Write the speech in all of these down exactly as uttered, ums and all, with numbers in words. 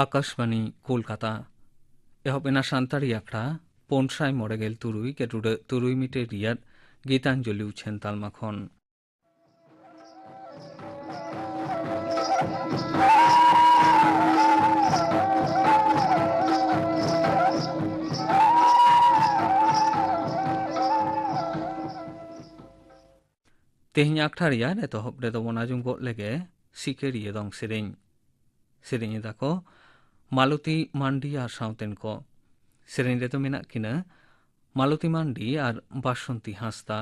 ᱟᱠᱟᱥᱵᱟᱱᱤ ᱠᱳᱞᱠᱟᱛᱟ᱾ ᱮᱦᱚᱵ ᱮᱱᱟ ᱥᱟᱱᱛᱟᱲᱤ ᱟᱠᱷᱲᱟ ᱯᱩᱱ ᱥᱟᱭ ᱢᱚᱬᱮ ᱜᱮᱞ ᱛᱩᱨᱩᱭ ᱜᱮ ᱴᱩᱰᱟᱹᱜ ᱛᱩᱨᱩᱭ ᱢᱤᱴᱟᱨ ᱨᱮᱭᱟᱜ ᱜᱤᱛᱟᱧᱡᱚᱞᱤ ᱩᱪᱷᱟᱹᱱ ᱛᱟᱞᱢᱟ ᱠᱷᱚᱱ᱾ ᱛᱮᱦᱮᱧ ᱟᱠᱷᱲᱟ ᱨᱮᱭᱟᱜ ᱮᱛᱚᱦᱚᱵ ᱨᱮᱫᱚ ᱵᱚᱱ ᱟᱸᱡᱚᱢ ᱜᱚᱫ ᱞᱮᱜᱮ ᱥᱤᱠᱟᱹᱨᱤᱭᱟᱹ ᱫᱚᱝ ᱥᱮᱨᱮᱧ᱾ ᱥᱮᱨᱮᱧ ᱮᱫᱟ ᱠᱚ ᱢᱟᱞᱚᱛᱤ ᱢᱟᱱᱰᱤ ᱟᱨ ᱥᱟᱶᱛᱮᱱ ᱠᱚ᱾ ᱥᱮᱨᱮᱧ ᱨᱮᱫᱚ ᱢᱮᱱᱟᱜ ᱠᱤᱱᱟ ᱢᱟᱞᱚᱛᱤ ᱢᱟᱱᱰᱤ ᱟᱨ ᱵᱟᱥᱚᱱᱛᱤ ᱦᱟᱸᱥᱫᱟ᱾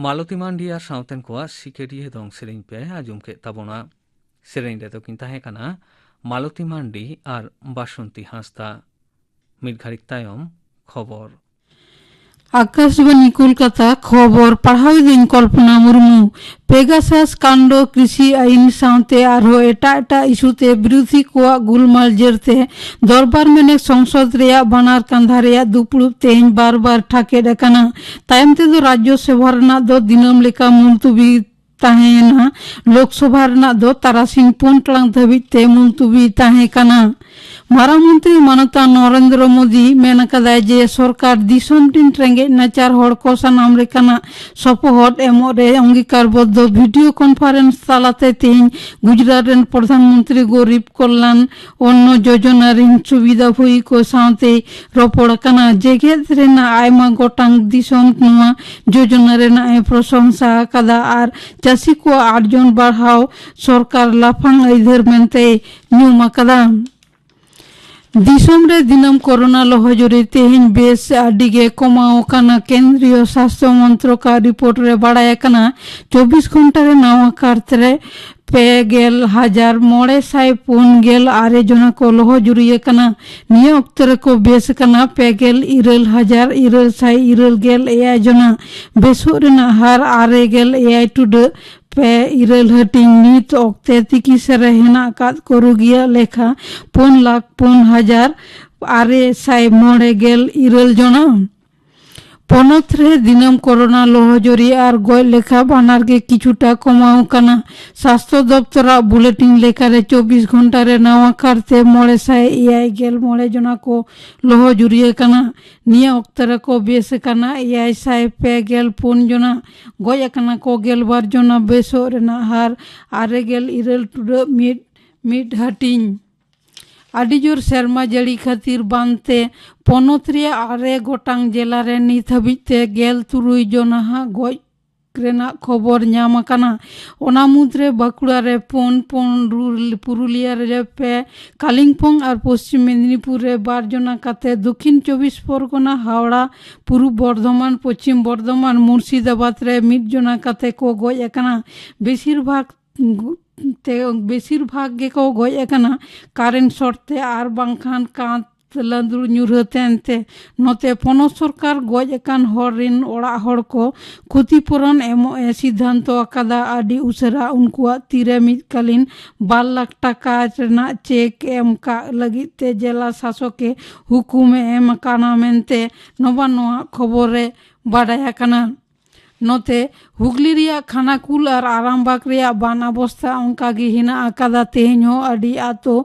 ᱢᱟᱞᱚᱛᱤ ᱢᱟᱱᱰᱤ ᱟᱨ ᱥᱟᱶᱛᱮᱱ ᱠᱚᱣᱟᱜ ᱥᱤᱠᱟᱹᱨᱤᱭᱟᱹ ᱫᱚᱝ ᱥᱮᱨᱮᱧ ᱯᱮ ᱟᱸᱡᱚᱢ ᱠᱮᱫ ᱛᱟᱵᱚᱱᱟ᱾ ᱥᱮᱨᱮᱧ ᱨᱮᱫᱚ ᱠᱤᱱ ᱛᱟᱦᱮᱸ ᱠᱟᱱᱟ ᱢᱟᱞᱚᱛᱤ ᱢᱟᱱᱰᱤ ᱟᱨ ᱵᱟᱥᱚᱱᱛᱤ ᱦᱟᱸᱥᱫᱟ᱾ ᱢᱤᱫ ᱜᱷᱟᱹᱲᱤᱡ ᱛᱟᱭᱚᱢ ᱠᱷᱚᱵᱚᱨ᱾ ᱟᱠᱟᱥᱵᱟᱱᱤ ᱠᱳᱞᱠᱟᱛᱟ, ᱠᱷᱚᱵᱚᱨ ᱯᱟᱲᱦᱟᱣ ᱮᱫᱟᱹᱧ ᱠᱚᱞᱯᱚᱱᱟ ᱢᱩᱨᱢᱩ᱾ ᱯᱮᱜᱟᱥᱟᱥ ᱠᱟᱱᱰ, ᱠᱨᱤᱥᱤ ᱟᱭᱤᱱ ᱥᱟᱶᱛᱮ ᱟᱨᱦᱚᱸ ᱮᱴᱟᱜ ᱮᱴᱟᱜ ᱤᱥᱩ ᱛᱮ ᱵᱤᱨᱩᱫᱷᱤ ᱠᱚᱣᱟᱜ ᱜᱩᱞᱢᱟᱞ ᱡᱮᱨ ᱛᱮ ᱫᱚᱨᱵᱟᱨ ᱢᱮᱱᱮᱠ ᱥᱚᱝᱥᱚᱫ ᱨᱮᱭᱟᱜ ᱵᱟᱱᱟᱨ ᱠᱟᱸᱫᱷᱟ ᱨᱮᱭᱟᱜ ᱫᱩᱯᱲᱩᱵ ᱛᱮᱦᱮᱧ ᱵᱟᱨ ᱵᱟᱨ ᱴᱷᱟᱠᱮᱫ ᱟᱠᱟᱱᱟ᱾ ᱛᱟᱭᱚᱢ ᱛᱮᱫᱚ ᱨᱟᱡᱽᱡᱚ ᱥᱚᱵᱷᱟ ᱨᱮᱱᱟᱜ ᱫᱚ ᱫᱤᱱᱟᱹᱢ ᱞᱮᱠᱟ ᱢᱩᱞᱛᱩᱵᱤ ᱛᱟᱦᱮᱸᱭᱮᱱᱟ᱾ ᱞᱳᱠᱥᱚᱵᱷᱟ ᱨᱮᱱᱟᱜ ᱫᱚ ᱛᱟᱨᱟᱥᱤᱧ ᱯᱩᱱ ᱴᱟᱲᱟᱝ ᱫᱷᱟᱹᱵᱤᱡ ᱛᱮ ᱢᱩᱞᱛᱩᱵᱤ ᱛᱟᱦᱮᱸ ᱠᱟᱱᱟ᱾ ᱢᱟᱨᱟᱝ ᱢᱚᱱᱛᱨᱤ ᱢᱟᱱᱚᱛᱟᱱ ᱱᱚᱨᱮᱱᱫᱨᱚ ᱢᱳᱫᱤ ᱢᱮᱱ ᱟᱠᱟᱫᱟᱭ ᱡᱮ ᱥᱚᱨᱠᱟᱨ ᱫᱤᱥᱚᱢ ᱨᱤᱱ ᱨᱮᱸᱜᱮᱡ ᱱᱟᱪᱟᱨ ᱦᱚᱲ ᱠᱚ ᱥᱟᱱᱟᱢ ᱞᱮᱠᱟᱱᱟᱜ ᱥᱚᱯᱚᱦᱚᱫ ᱮᱢᱚᱜ ᱨᱮ ᱚᱝᱜᱤᱠᱟᱨᱵᱚᱫᱽᱫᱷᱚ᱾ ᱵᱷᱤᱰᱤᱭᱳ ᱠᱚᱱᱯᱷᱟᱨᱮᱱᱥ ᱛᱟᱞᱟᱛᱮ ᱛᱮᱦᱮᱧ ᱜᱩᱡᱽᱨᱟᱴ ᱨᱮᱱ ᱯᱨᱚᱫᱷᱟᱱ ᱢᱚᱱᱛᱨᱤ ᱜᱚᱨᱤᱵ ᱠᱚᱞᱭᱟᱱ ᱚᱱᱱᱚ ᱡᱳᱡᱚᱱᱟ ᱨᱤᱱ ᱥᱩᱵᱤᱫᱷᱟ ᱵᱷᱳᱜᱤ ᱠᱚ ᱥᱟᱶᱛᱮ ᱨᱚᱯᱚᱲ ᱟᱠᱟᱱᱟ᱾ ᱡᱮᱜᱮᱛ ᱨᱮᱱᱟᱜ ᱟᱭᱢᱟ ᱜᱚᱴᱟᱝ ᱫᱤᱥᱚᱢ ᱱᱚᱣᱟ ᱡᱳᱡᱚᱱᱟ ᱨᱮᱱᱟᱜ ᱮ ᱯᱨᱚᱥᱚᱝᱥᱟ ᱟᱠᱟᱫᱟ ᱟᱨ ᱪᱟᱹᱥᱤ ᱠᱚᱣᱟᱜ ᱟᱨᱡᱚᱱ ᱵᱟᱲᱦᱟᱣ ᱥᱚᱨᱠᱟᱨ ᱞᱟᱯᱷᱟᱝ ᱟᱹᱭᱫᱟᱹᱨ ᱢᱮᱱᱛᱮᱭ ᱧᱩᱢ ᱟᱠᱟᱫᱟ᱾ ᱫᱤᱥᱚᱢ ᱨᱮ ᱫᱤᱱᱟᱹᱢ ᱠᱳᱨᱳᱱᱟ ᱞᱚᱦᱚᱡᱩᱨᱤ ᱛᱮᱦᱮᱧ ᱵᱮᱥ ᱟᱹᱰᱤ ᱜᱮ ᱠᱚᱢᱟᱣ ᱟᱠᱟᱱᱟ᱾ ᱠᱮᱱᱫᱨᱤᱭᱚ ᱥᱟᱥᱛᱷᱚ ᱢᱚᱱᱛᱨᱚᱠᱟᱜ ᱨᱤᱯᱳᱨᱴ ᱨᱮ ᱵᱟᱲᱟᱭ ᱟᱠᱟᱱᱟ, ᱪᱚᱵᱵᱤᱥ ᱜᱷᱚᱱᱴᱟ ᱨᱮ ᱱᱟᱣᱟ ᱠᱟᱨᱛᱮ ᱨᱮ ᱯᱮ ᱜᱮᱞ ᱦᱟᱡᱟᱨ ᱢᱚᱬᱮ ᱥᱟᱭ ᱯᱩᱱ ᱜᱮᱞ ᱟᱨᱮ ᱡᱚᱱᱟ ᱠᱚ ᱞᱚᱦᱚᱡᱩᱨᱤ ᱟᱠᱟᱱᱟ᱾ ᱱᱤᱭᱟᱹ ᱚᱠᱛᱚ ᱨᱮᱠᱚ ᱵᱮᱥ ᱟᱠᱟᱱᱟ ᱯᱮ ᱜᱮᱞ ᱤᱨᱟᱹᱞ ᱦᱟᱡᱟᱨ ᱤᱨᱟᱹᱞ ᱥᱟᱭ ᱤᱨᱟᱹᱞ ᱜᱮᱞ ᱮᱭᱟᱭ ᱡᱚᱱᱟ᱾ ᱵᱮᱥᱚᱜ ᱨᱮᱱᱟᱜ ᱦᱟᱨ ᱟᱨᱮ ᱜᱮᱞ ᱮᱭᱟᱭ ᱴᱩᱰᱟᱹᱜ ᱯᱮ ᱤᱨᱟᱹᱞ ᱦᱟᱹᱴᱤᱧ᱾ ᱱᱤᱛ ᱚᱠᱛᱮ ᱛᱤᱠᱤᱥᱟ ᱨᱮ ᱦᱮᱱᱟᱜ ᱟᱠᱟᱫ ᱠᱚ ᱨᱩᱜᱤᱭᱟᱜ ᱞᱮᱠᱷᱟ ᱯᱩᱱ ᱞᱟᱠᱷ ᱯᱩᱱ ᱦᱟᱡᱟᱨ ᱟᱨᱮ ᱥᱟᱭ ᱢᱚᱬᱮ ᱜᱮᱞ ᱤᱨᱟᱹᱞ ᱡᱚᱱᱟ᱾ ᱯᱚᱱᱚᱛ ᱨᱮ ᱫᱤᱱᱟᱹᱢ ᱠᱳᱨᱳᱱᱟ ᱞᱚᱦᱚᱡᱚᱨᱤ ᱟᱨ ᱜᱚᱡ ᱞᱮᱠᱷᱟ ᱵᱟᱱᱟᱨ ᱜᱮ ᱠᱤᱪᱷᱩᱴᱟ ᱠᱚᱢᱟᱣ ᱟᱠᱟᱱᱟ᱾ ᱥᱟᱥᱛᱷᱚ ᱫᱚᱯᱛᱚᱨᱟᱜ ᱵᱩᱞᱮᱴᱤᱱ ᱞᱮᱠᱟᱨᱮ ᱪᱚᱵᱵᱤᱥ ᱜᱷᱚᱱᱴᱟ ᱨᱮ ᱱᱟᱣᱟ ᱠᱟᱨᱛᱮ ᱢᱚᱬᱮ ᱥᱟᱭ ᱮᱭᱟᱭ ᱜᱮᱞ ᱢᱚᱬᱮ ᱡᱚᱱᱟ ᱠᱚ ᱞᱚᱦᱚᱡᱩᱨᱤ ᱟᱠᱟᱱᱟ᱾ ᱱᱤᱭᱟᱹ ᱚᱠᱛᱚ ᱨᱮᱠᱚ ᱵᱮᱥ ᱟᱠᱟᱱᱟ ᱮᱭᱟᱭ ᱥᱟᱭ ᱯᱮ ᱜᱮᱞ ᱯᱩᱱ ᱡᱚᱱᱟ, ᱜᱚᱡ ᱟᱠᱟᱱᱟ ᱠᱚ ᱜᱮᱞ ᱵᱟᱨ ᱡᱚᱱᱟ᱾ ᱵᱮᱥᱚᱜ ᱨᱮᱱᱟᱜ ᱦᱟᱨ ᱟᱨᱮ ᱜᱮᱞ ᱤᱨᱟᱹᱞ ᱴᱩᱰᱟᱹᱜ ᱢᱤᱫ ᱢᱤᱫ ᱦᱟᱹᱴᱤᱧ᱾ ᱟᱹᱰᱤ ᱡᱳᱨ ᱥᱮᱨᱢᱟ ᱡᱟᱹᱲᱤ ᱠᱷᱟᱹᱛᱤᱨ ᱵᱟᱱᱛᱮ ᱯᱚᱱᱚᱛ ᱨᱮᱭᱟᱜ ᱟᱨᱮ ᱜᱚᱴᱟᱝ ᱡᱮᱞᱟ ᱨᱮ ᱱᱤᱛ ᱦᱟᱹᱵᱤᱡ ᱛᱮ ᱜᱮᱞ ᱛᱩᱨᱩᱭ ᱡᱚᱱᱟ ᱦᱟᱜ ᱜᱚᱡ ᱨᱮᱱᱟᱜ ᱠᱷᱚᱵᱚᱨ ᱧᱟᱢ ᱟᱠᱟᱱᱟ᱾ ᱚᱱᱟ ᱢᱩᱫᱽᱨᱮ ᱵᱟᱸᱠᱩᱲᱟ ᱨᱮ ᱯᱩᱱ, ᱯᱩᱱ, ᱨᱩ-, ᱯᱩᱨᱩᱞᱤᱭᱟ ᱨᱮ ᱯᱮ, ᱠᱟᱞᱤᱝᱯᱚᱝ ᱟᱨ ᱯᱚᱥᱪᱤᱢ ᱢᱮᱫᱽᱱᱤᱯᱩᱨ ᱨᱮ ᱵᱟᱨ ᱡᱚᱱᱟ ᱠᱟᱛᱮ, ᱫᱚᱠᱷᱤᱱ ᱪᱚᱵᱵᱤᱥ ᱯᱚᱨᱜᱚᱱᱟ, ᱦᱟᱣᱲᱟ, ᱯᱩᱨᱩᱵ ᱵᱚᱨᱫᱷᱚᱢᱟᱱ, ᱯᱚᱪᱷᱤᱢ ᱵᱚᱨᱫᱷᱚᱢᱟᱱ, ᱢᱩᱨᱥᱤᱫᱟᱵᱟᱫᱽ ᱨᱮ ᱢᱤᱫ ᱡᱚᱱᱟ ᱠᱟᱛᱮ ᱠᱚ ᱜᱚᱡ ᱟᱠᱟᱱᱟ᱾ ᱵᱮᱥᱤᱨ ᱵᱷᱟᱜᱽ ᱛᱮ, ᱵᱮᱥᱤᱨ ᱵᱷᱟᱜᱽ ᱜᱮᱠᱚ ᱜᱚᱡ ᱟᱠᱟᱱᱟ ᱠᱟᱨᱮᱱᱴ ᱥᱚᱨᱴ ᱛᱮ ᱟᱨ ᱵᱟᱝᱠᱷᱟᱱ ᱠᱟᱸᱛ ᱞᱟᱸᱫᱩᱲ ᱧᱩᱨᱦᱟᱹ ᱛᱮᱱᱛᱮ᱾ ᱱᱚᱛᱮ ᱯᱚᱱᱚᱛ ᱥᱚᱨᱠᱟᱨ ᱜᱚᱡ ᱟᱠᱟᱱ ᱦᱚᱲ ᱨᱤᱱ ᱚᱲᱟᱜ ᱦᱚᱲ ᱠᱚ ᱠᱷᱚᱛᱤᱯᱩᱨᱚᱱ ᱮᱢᱚᱜ ᱮ ᱥᱤᱫᱷᱟᱱᱛᱚ ᱟᱠᱟᱫᱟ᱾ ᱟᱹᱰᱤ ᱩᱥᱟᱹᱨᱟ ᱩᱱᱠᱩᱣᱟᱜ ᱛᱤᱨᱮ ᱢᱤᱫ ᱠᱟᱞᱤᱱ ᱵᱟᱨ ᱞᱟᱠᱷ ᱴᱟᱠᱟ ᱨᱮᱱᱟᱜ ᱪᱮᱠ ᱮᱢ ᱠᱟᱜ ᱞᱟᱹᱜᱤᱫ ᱛᱮ ᱡᱮᱞᱟ ᱥᱟᱥᱚᱠ ᱮ ᱦᱩᱠᱩᱢ ᱮ ᱮᱢ ᱟᱠᱟᱱᱟ ᱢᱮᱱᱛᱮ ᱱᱚᱵᱟᱱᱱᱚ ᱟᱜ ᱠᱷᱚᱵᱚᱨ ᱨᱮ ᱵᱟᱰᱟᱭ ᱟᱠᱟᱱᱟ᱾ ᱱᱚᱛᱮ ᱦᱩᱜᱽᱞᱤ ᱨᱮᱭᱟᱜ ᱠᱷᱟᱱᱟᱠᱩᱞ ᱟᱨ ᱟᱨᱟᱢᱵᱟᱜᱽ ᱨᱮᱭᱟᱜ ᱵᱟᱱ ᱚᱵᱚᱥᱛᱟ ᱚᱱᱠᱟ ᱜᱮ ᱦᱮᱱᱟᱜ ᱟᱠᱟᱫᱟ᱾ ᱛᱮᱦᱮᱧ ᱦᱚᱸ ᱟᱹᱰᱤ ᱟᱛᱳ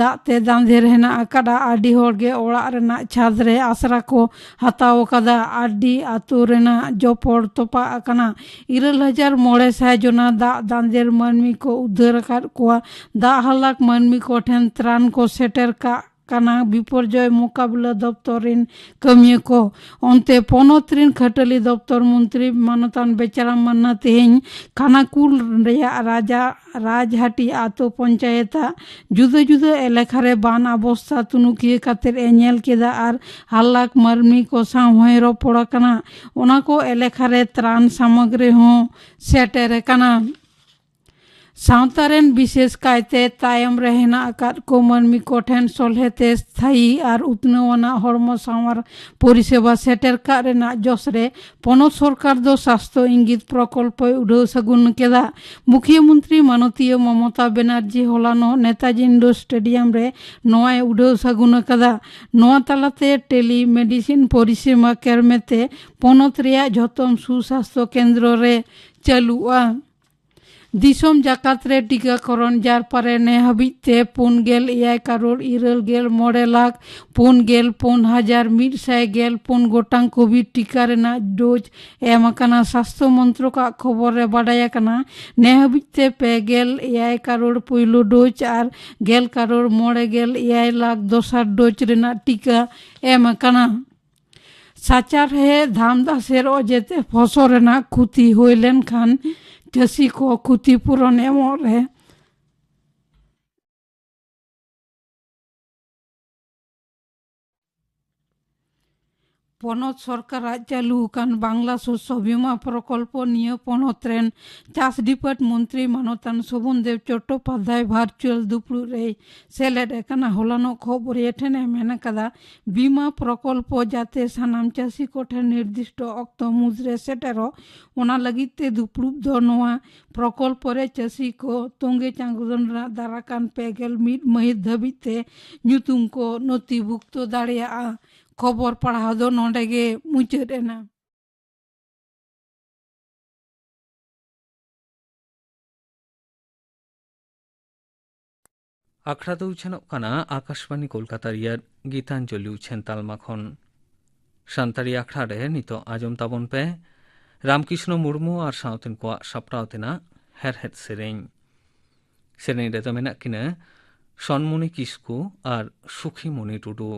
ᱫᱟᱜ ᱛᱮ ᱫᱟᱸᱫᱷᱮᱨ ᱦᱮᱱᱟᱜ ᱟᱠᱟᱫᱟ᱾ ᱟᱹᱰᱤ ᱦᱚᱲ ᱜᱮ ᱚᱲᱟᱜ ᱨᱮᱱᱟᱜ ᱪᱷᱟᱫᱽ ᱨᱮ ᱟᱥᱨᱟ ᱠᱚ ᱦᱟᱛᱟᱣ ᱟᱠᱟᱫᱟ᱾ ᱟᱹᱰᱤ ᱟᱛᱳ ᱨᱮᱱᱟᱜ ᱡᱚᱯᱚᱲ ᱛᱚᱯᱟᱜ ᱟᱠᱟᱱᱟ᱾ ᱤᱨᱟᱹᱞ ᱦᱟᱡᱟᱨ ᱢᱚᱬᱮ ᱥᱟᱭ ᱡᱚᱱᱟ ᱫᱟᱜ ᱫᱟᱸᱫᱷᱮᱨ ᱢᱟᱹᱱᱢᱤ ᱠᱚ ᱩᱫᱽᱫᱷᱟᱹᱨ ᱟᱠᱟᱫ ᱠᱚᱣᱟ᱾ ᱫᱟᱜ ᱦᱟᱞᱟᱠ ᱢᱟᱹᱱᱢᱤ ᱠᱚ ᱴᱷᱮᱱ ᱛᱨᱟᱱ ᱠᱚ ᱥᱮᱴᱮᱨ ᱠᱟᱜ ᱠᱟᱱᱟ ᱵᱤᱯᱚᱨᱡᱚᱭ ᱢᱳᱠᱟᱵᱤᱞᱟ ᱫᱚᱯᱛᱚᱨ ᱨᱤᱱ ᱠᱟᱹᱢᱤᱭᱟᱹ ᱠᱚ᱾ ᱚᱱᱛᱮ ᱯᱚᱱᱚᱛ ᱨᱤᱱ ᱠᱷᱟᱹᱴᱟᱹᱞᱤ ᱫᱚᱯᱛᱚᱨ ᱢᱚᱱᱛᱨᱤ ᱢᱟᱱᱚᱛᱟᱱ ᱵᱮᱪᱟᱨᱟᱢ ᱢᱟᱱᱱᱟ ᱛᱮᱦᱮᱧ ᱠᱷᱟᱱᱟᱠᱩᱞ ᱨᱮᱭᱟᱜ ᱨᱟᱡᱟ, ᱨᱟᱡᱽᱦᱟᱴᱤ ᱟᱛᱳ ᱯᱚᱧᱪᱟᱭᱮᱛ ᱟᱜ ᱡᱩᱫᱟᱹ ᱡᱩᱫᱟᱹ ᱮᱞᱟᱠᱟ ᱨᱮ ᱵᱟᱱ ᱚᱵᱚᱥᱛᱟ ᱛᱩᱱᱩᱠᱷᱤᱭᱟᱹ ᱠᱟᱛᱮ ᱮ ᱧᱮᱞ ᱠᱮᱫᱟ ᱟᱨ ᱦᱟᱞᱟᱠ ᱢᱟᱹᱱᱢᱤ ᱠᱚ ᱥᱟᱶ ᱦᱚᱸᱭ ᱨᱚᱯᱚᱲ ᱟᱠᱟᱱᱟ᱾ ᱚᱱᱟ ᱠᱚ ᱮᱞᱟᱠᱟ ᱨᱮ ᱛᱨᱟᱱ ᱥᱟᱢᱚᱜᱽᱨᱤ ᱦᱚᱸ ᱥᱮᱴᱮᱨ ᱟᱠᱟᱱᱟ᱾ ᱥᱟᱶᱛᱟ ᱨᱮᱱ ᱵᱤᱥᱮᱥ ᱠᱟᱭᱛᱮ ᱛᱟᱭᱚᱢ ᱨᱮ ᱦᱮᱱᱟᱜ ᱟᱠᱟᱫ ᱠᱚ ᱢᱟᱹᱱᱢᱤ ᱠᱚᱴᱷᱮᱱ ᱥᱚᱞᱦᱮ ᱛᱮ ᱥᱛᱷᱟᱭᱤ ᱟᱨ ᱩᱛᱱᱟᱹᱣ ᱟᱱᱟᱜ ᱦᱚᱲᱢᱚ ᱥᱟᱶᱟᱨ ᱯᱚᱨᱤᱥᱮᱵᱟ ᱥᱮᱴᱮᱨ ᱠᱟᱜ ᱨᱮᱱᱟᱜ ᱡᱚᱥ ᱨᱮ ᱯᱚᱱᱚᱛ ᱥᱚᱨᱠᱟᱨ ᱫᱚ ᱥᱟᱥᱛᱷᱚ ᱤᱝᱜᱤᱛ ᱯᱨᱚᱠᱚᱞᱯᱚᱭ ᱩᱰᱷᱟᱹᱣ ᱥᱟᱹᱜᱩᱱ ᱠᱮᱫᱟ᱾ ᱢᱩᱠᱷᱭᱟᱹ ᱢᱚᱱᱛᱨᱤ ᱢᱟᱱᱚᱛᱤᱭᱟᱹ ᱢᱚᱢᱚᱛᱟ ᱵᱮᱱᱟᱨᱡᱤ ᱦᱚᱞᱟᱱᱚᱜ ᱱᱮᱛᱟᱡᱤ ᱤᱱᱰᱳᱨ ᱥᱴᱮᱰᱤᱭᱟᱢ ᱨᱮ ᱱᱚᱣᱟᱭ ᱩᱰᱷᱟᱹᱣ ᱥᱟᱹᱜᱩᱱ ᱟᱠᱟᱫᱟ᱾ ᱱᱚᱣᱟ ᱛᱟᱞᱟᱛᱮ ᱴᱮᱞᱤ ᱢᱮᱰᱤᱥᱤᱱ ᱯᱚᱨᱤᱥᱮᱵᱟ ᱠᱮᱨᱢᱮ ᱛᱮ ᱯᱚᱱᱚᱛ ᱨᱮᱭᱟᱜ ᱡᱷᱚᱛᱚᱢ ᱥᱩᱥᱟᱥᱛᱷᱚ ᱠᱮᱱᱫᱨᱚ ᱨᱮ ᱪᱟᱹᱞᱩᱜᱼᱟ᱾ ᱫᱤᱥᱚᱢ ᱡᱟᱠᱟᱛ ᱨᱮ ᱴᱤᱠᱟᱠᱚᱨᱚᱱ ᱡᱟᱨᱯᱟ ᱨᱮ ᱱᱮ ᱦᱟᱹᱵᱤᱡ ᱛᱮ ᱯᱩᱱ ᱜᱮᱞ ᱮᱭᱟᱭ ᱠᱟᱨᱳᱲ ᱤᱨᱟᱹᱞ ᱜᱮᱞ ᱢᱚᱬᱮ ᱞᱟᱠᱷ ᱯᱩᱱ ᱜᱮᱞ ᱯᱩᱱ ᱦᱟᱡᱟᱨ ᱢᱤᱫ ᱥᱟᱭ ᱜᱮᱞ ᱯᱩᱱ ᱜᱚᱴᱟᱝ ᱠᱳᱵᱷᱤᱰ ᱴᱤᱠᱟ ᱨᱮᱱᱟᱜ ᱰᱳᱡᱽ ᱮᱢ ᱟᱠᱟᱱᱟ᱾ ᱥᱟᱥᱛᱷᱚ ᱢᱚᱱᱛᱨᱚᱠ ᱟᱜ ᱠᱷᱚᱵᱚᱨ ᱨᱮ ᱵᱟᱰᱟᱭ ᱟᱠᱟᱱᱟ, ᱱᱮ ᱦᱟᱹᱵᱤᱡ ᱛᱮ ᱯᱮ ᱜᱮᱞ ᱮᱭᱟᱭ ᱠᱟᱨᱳᱲ ᱯᱩᱭᱞᱩ ᱰᱳᱡᱽ ᱟᱨ ᱜᱮᱞ ᱠᱟᱨᱳᱲ ᱢᱚᱬᱮ ᱜᱮᱞ ᱮᱭᱟᱭ ᱞᱟᱠᱷ ᱫᱚᱥᱟᱨ ᱰᱳᱡᱽ ᱨᱮᱱᱟᱜ ᱴᱤᱠᱟ ᱮᱢ ᱟᱠᱟᱱᱟ᱾ ᱥᱟᱪᱟᱨᱦᱮᱫ ᱫᱷᱟᱢ ᱫᱟᱥᱮᱨ ᱚᱡᱮᱛᱮ ᱯᱷᱚᱥᱚᱞ ᱨᱮᱱᱟᱜ ᱠᱷᱩᱛᱤ ᱦᱩᱭ ᱞᱮᱱᱠᱷᱟᱱ ᱪᱟᱹᱥᱤ ᱠᱚ ᱠᱷᱩᱛᱤ ᱯᱩᱨᱚᱱ ᱮᱢᱚᱜ ᱨᱮ ᱯᱚᱱᱚᱛ ᱥᱚᱨᱠᱟᱨᱟᱜ ᱪᱟᱹᱞᱩ ᱟᱠᱟᱱ ᱵᱟᱝᱞᱟ ᱥᱚᱥᱥᱚ ᱵᱤᱢᱟ ᱯᱨᱚᱠᱚᱞᱯᱚ ᱱᱤᱭᱟᱹ ᱯᱚᱱᱚᱛ ᱨᱮᱱ ᱪᱟᱥ ᱰᱤᱯᱟᱨᱴ ᱢᱚᱱᱛᱨᱤ ᱢᱟᱱᱚᱛᱟᱱ ᱥᱳᱵᱷᱚᱱ ᱫᱮᱵᱽ ᱪᱚᱴᱴᱳᱯᱟᱫᱽᱫᱷᱟᱭ ᱵᱷᱟᱨᱪᱩᱭᱟᱞ ᱫᱩᱯᱲᱩᱵ ᱨᱮᱭ ᱥᱮᱞᱮᱫ ᱟᱠᱟᱱᱟ᱾ ᱦᱚᱞᱟᱱᱚᱜ ᱠᱷᱚᱵᱚᱨᱤᱭᱟᱹ ᱴᱷᱮᱱ ᱮ ᱢᱮᱱ ᱟᱠᱟᱫᱟ, ᱵᱤᱢᱟ ᱯᱨᱚᱠᱚᱞᱯᱚ ᱡᱟᱛᱮ ᱥᱟᱱᱟᱢ ᱪᱟᱹᱥᱤ ᱠᱚᱴᱷᱮᱱ ᱱᱤᱨᱫᱤᱥᱴᱚ ᱚᱠᱛᱚ ᱢᱩᱫᱽᱨᱮ ᱥᱮᱴᱮᱨᱚᱜ, ᱚᱱᱟ ᱞᱟᱹᱜᱤᱫ ᱛᱮ ᱫᱩᱯᱲᱩᱵ ᱫᱚ ᱱᱚᱣᱟ ᱯᱨᱚᱠᱚᱞᱯᱚ ᱨᱮ ᱪᱟᱹᱥᱤ ᱠᱚ ᱛᱚᱸᱜᱮ ᱪᱟᱸᱜᱚᱫᱚᱱ ᱨᱮᱱᱟᱜ ᱫᱟᱨᱟ ᱠᱟᱱ ᱯᱮ ᱜᱮᱞ ᱢᱤᱫ ᱢᱟᱹᱦᱤᱛ ᱫᱷᱟᱹᱵᱤᱡ ᱛᱮ ᱧᱩᱛᱩᱢ ᱠᱚ ᱱᱚᱛᱷᱤᱵᱷᱩᱠᱛᱚ ᱫᱟᱲᱮᱭᱟᱜᱼᱟ᱾ ᱠᱷᱚᱵᱚᱨ ᱯᱟᱲᱦᱟᱣ ᱫᱚ ᱱᱚᱰᱮ ᱜᱮ ᱢᱩᱪᱟᱹᱫ ᱮᱱᱟ᱾ ᱟᱠᱷᱲᱟ ᱫᱚ ᱩᱪᱷᱟᱹᱱᱚᱜ ᱠᱟᱱᱟ ᱟᱠᱟᱥᱵᱟᱱᱤ ᱠᱳᱞᱠᱟᱛᱟ ᱨᱮᱭᱟᱜ ᱜᱤᱛᱟᱧᱡᱚᱞᱤ ᱩᱪᱷᱟᱹᱱ ᱛᱟᱞᱢᱟ ᱠᱷᱚᱱ᱾ ᱥᱟᱱᱛᱟᱲᱤ ᱟᱠᱷᱲᱟ ᱨᱮ ᱱᱤᱛᱚᱜ ᱟᱸᱡᱚᱢ ᱛᱟᱵᱚᱱ ᱯᱮ ᱨᱟᱢᱠᱨᱤᱥᱱᱚ ᱢᱩᱨᱢᱩ ᱟᱨ ᱥᱟᱶᱛᱮᱱ ᱠᱚᱣᱟᱜ ᱥᱟᱯᱲᱟᱣ ᱛᱮᱱᱟᱜ ᱦᱮᱲᱦᱮᱫ ᱥᱮᱨᱮᱧ᱾ ᱥᱮᱨᱮᱧ ᱨᱮᱫᱚ ᱢᱮᱱᱟᱜ ᱠᱤᱱᱟ ᱥᱚᱱᱢᱩᱱᱤ ᱠᱤᱥᱠᱩ ᱟᱨ ᱥᱩᱠᱷᱤᱢᱩᱱᱤ ᱴᱩᱰᱩ᱾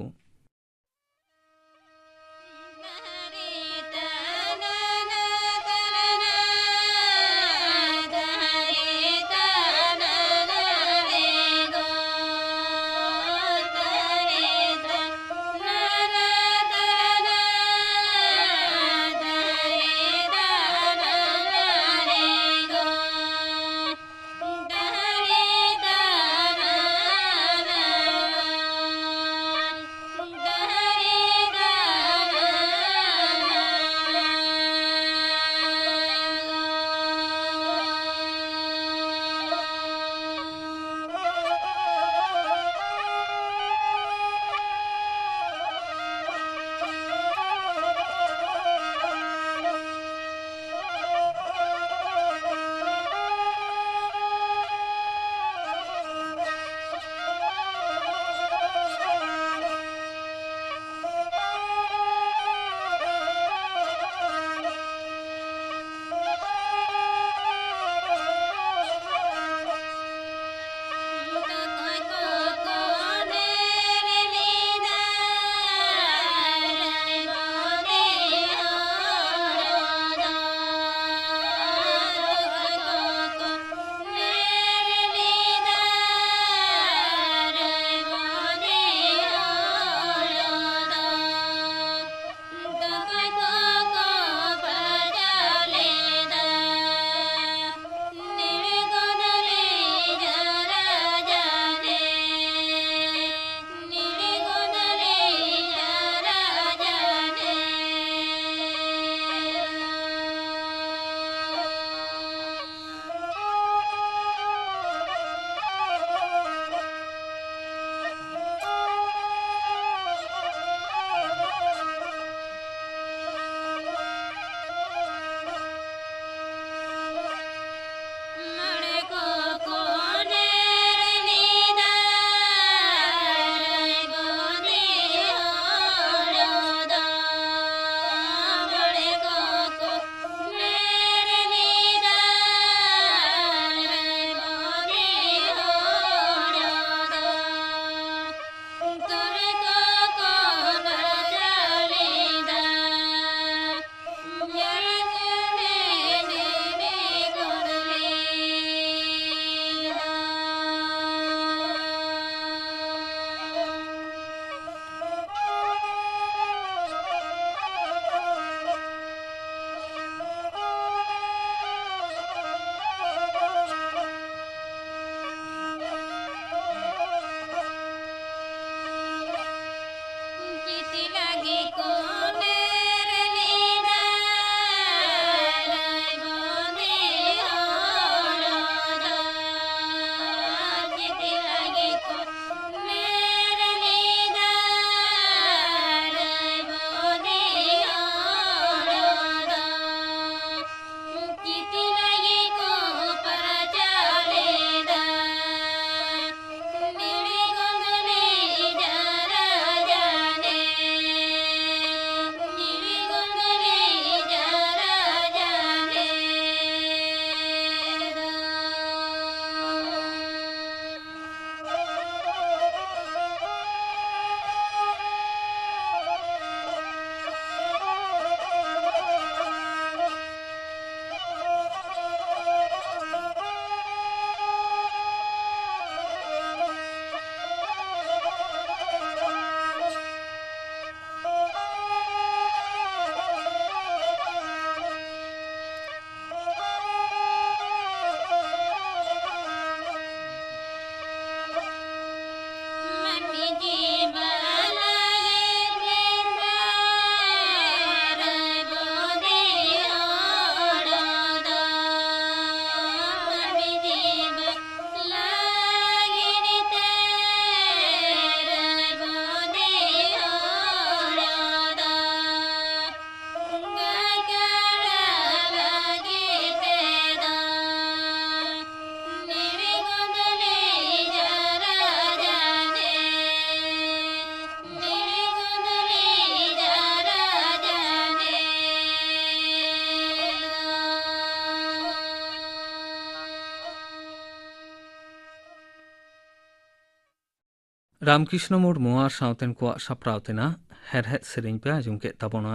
ᱨᱟᱢᱠᱨᱤᱥᱱᱚ ᱢᱩᱨᱢᱩ ᱟᱨ ᱥᱟᱶᱛᱮᱱ ᱠᱚᱣᱟᱜ ᱥᱟᱯᱲᱟᱣ ᱛᱮᱱᱟᱜ ᱦᱮᱲᱦᱮᱫ ᱥᱮᱨᱮᱧ ᱯᱮ ᱟᱸᱡᱚᱢ ᱠᱮᱫ ᱛᱟᱵᱚᱱᱟ᱾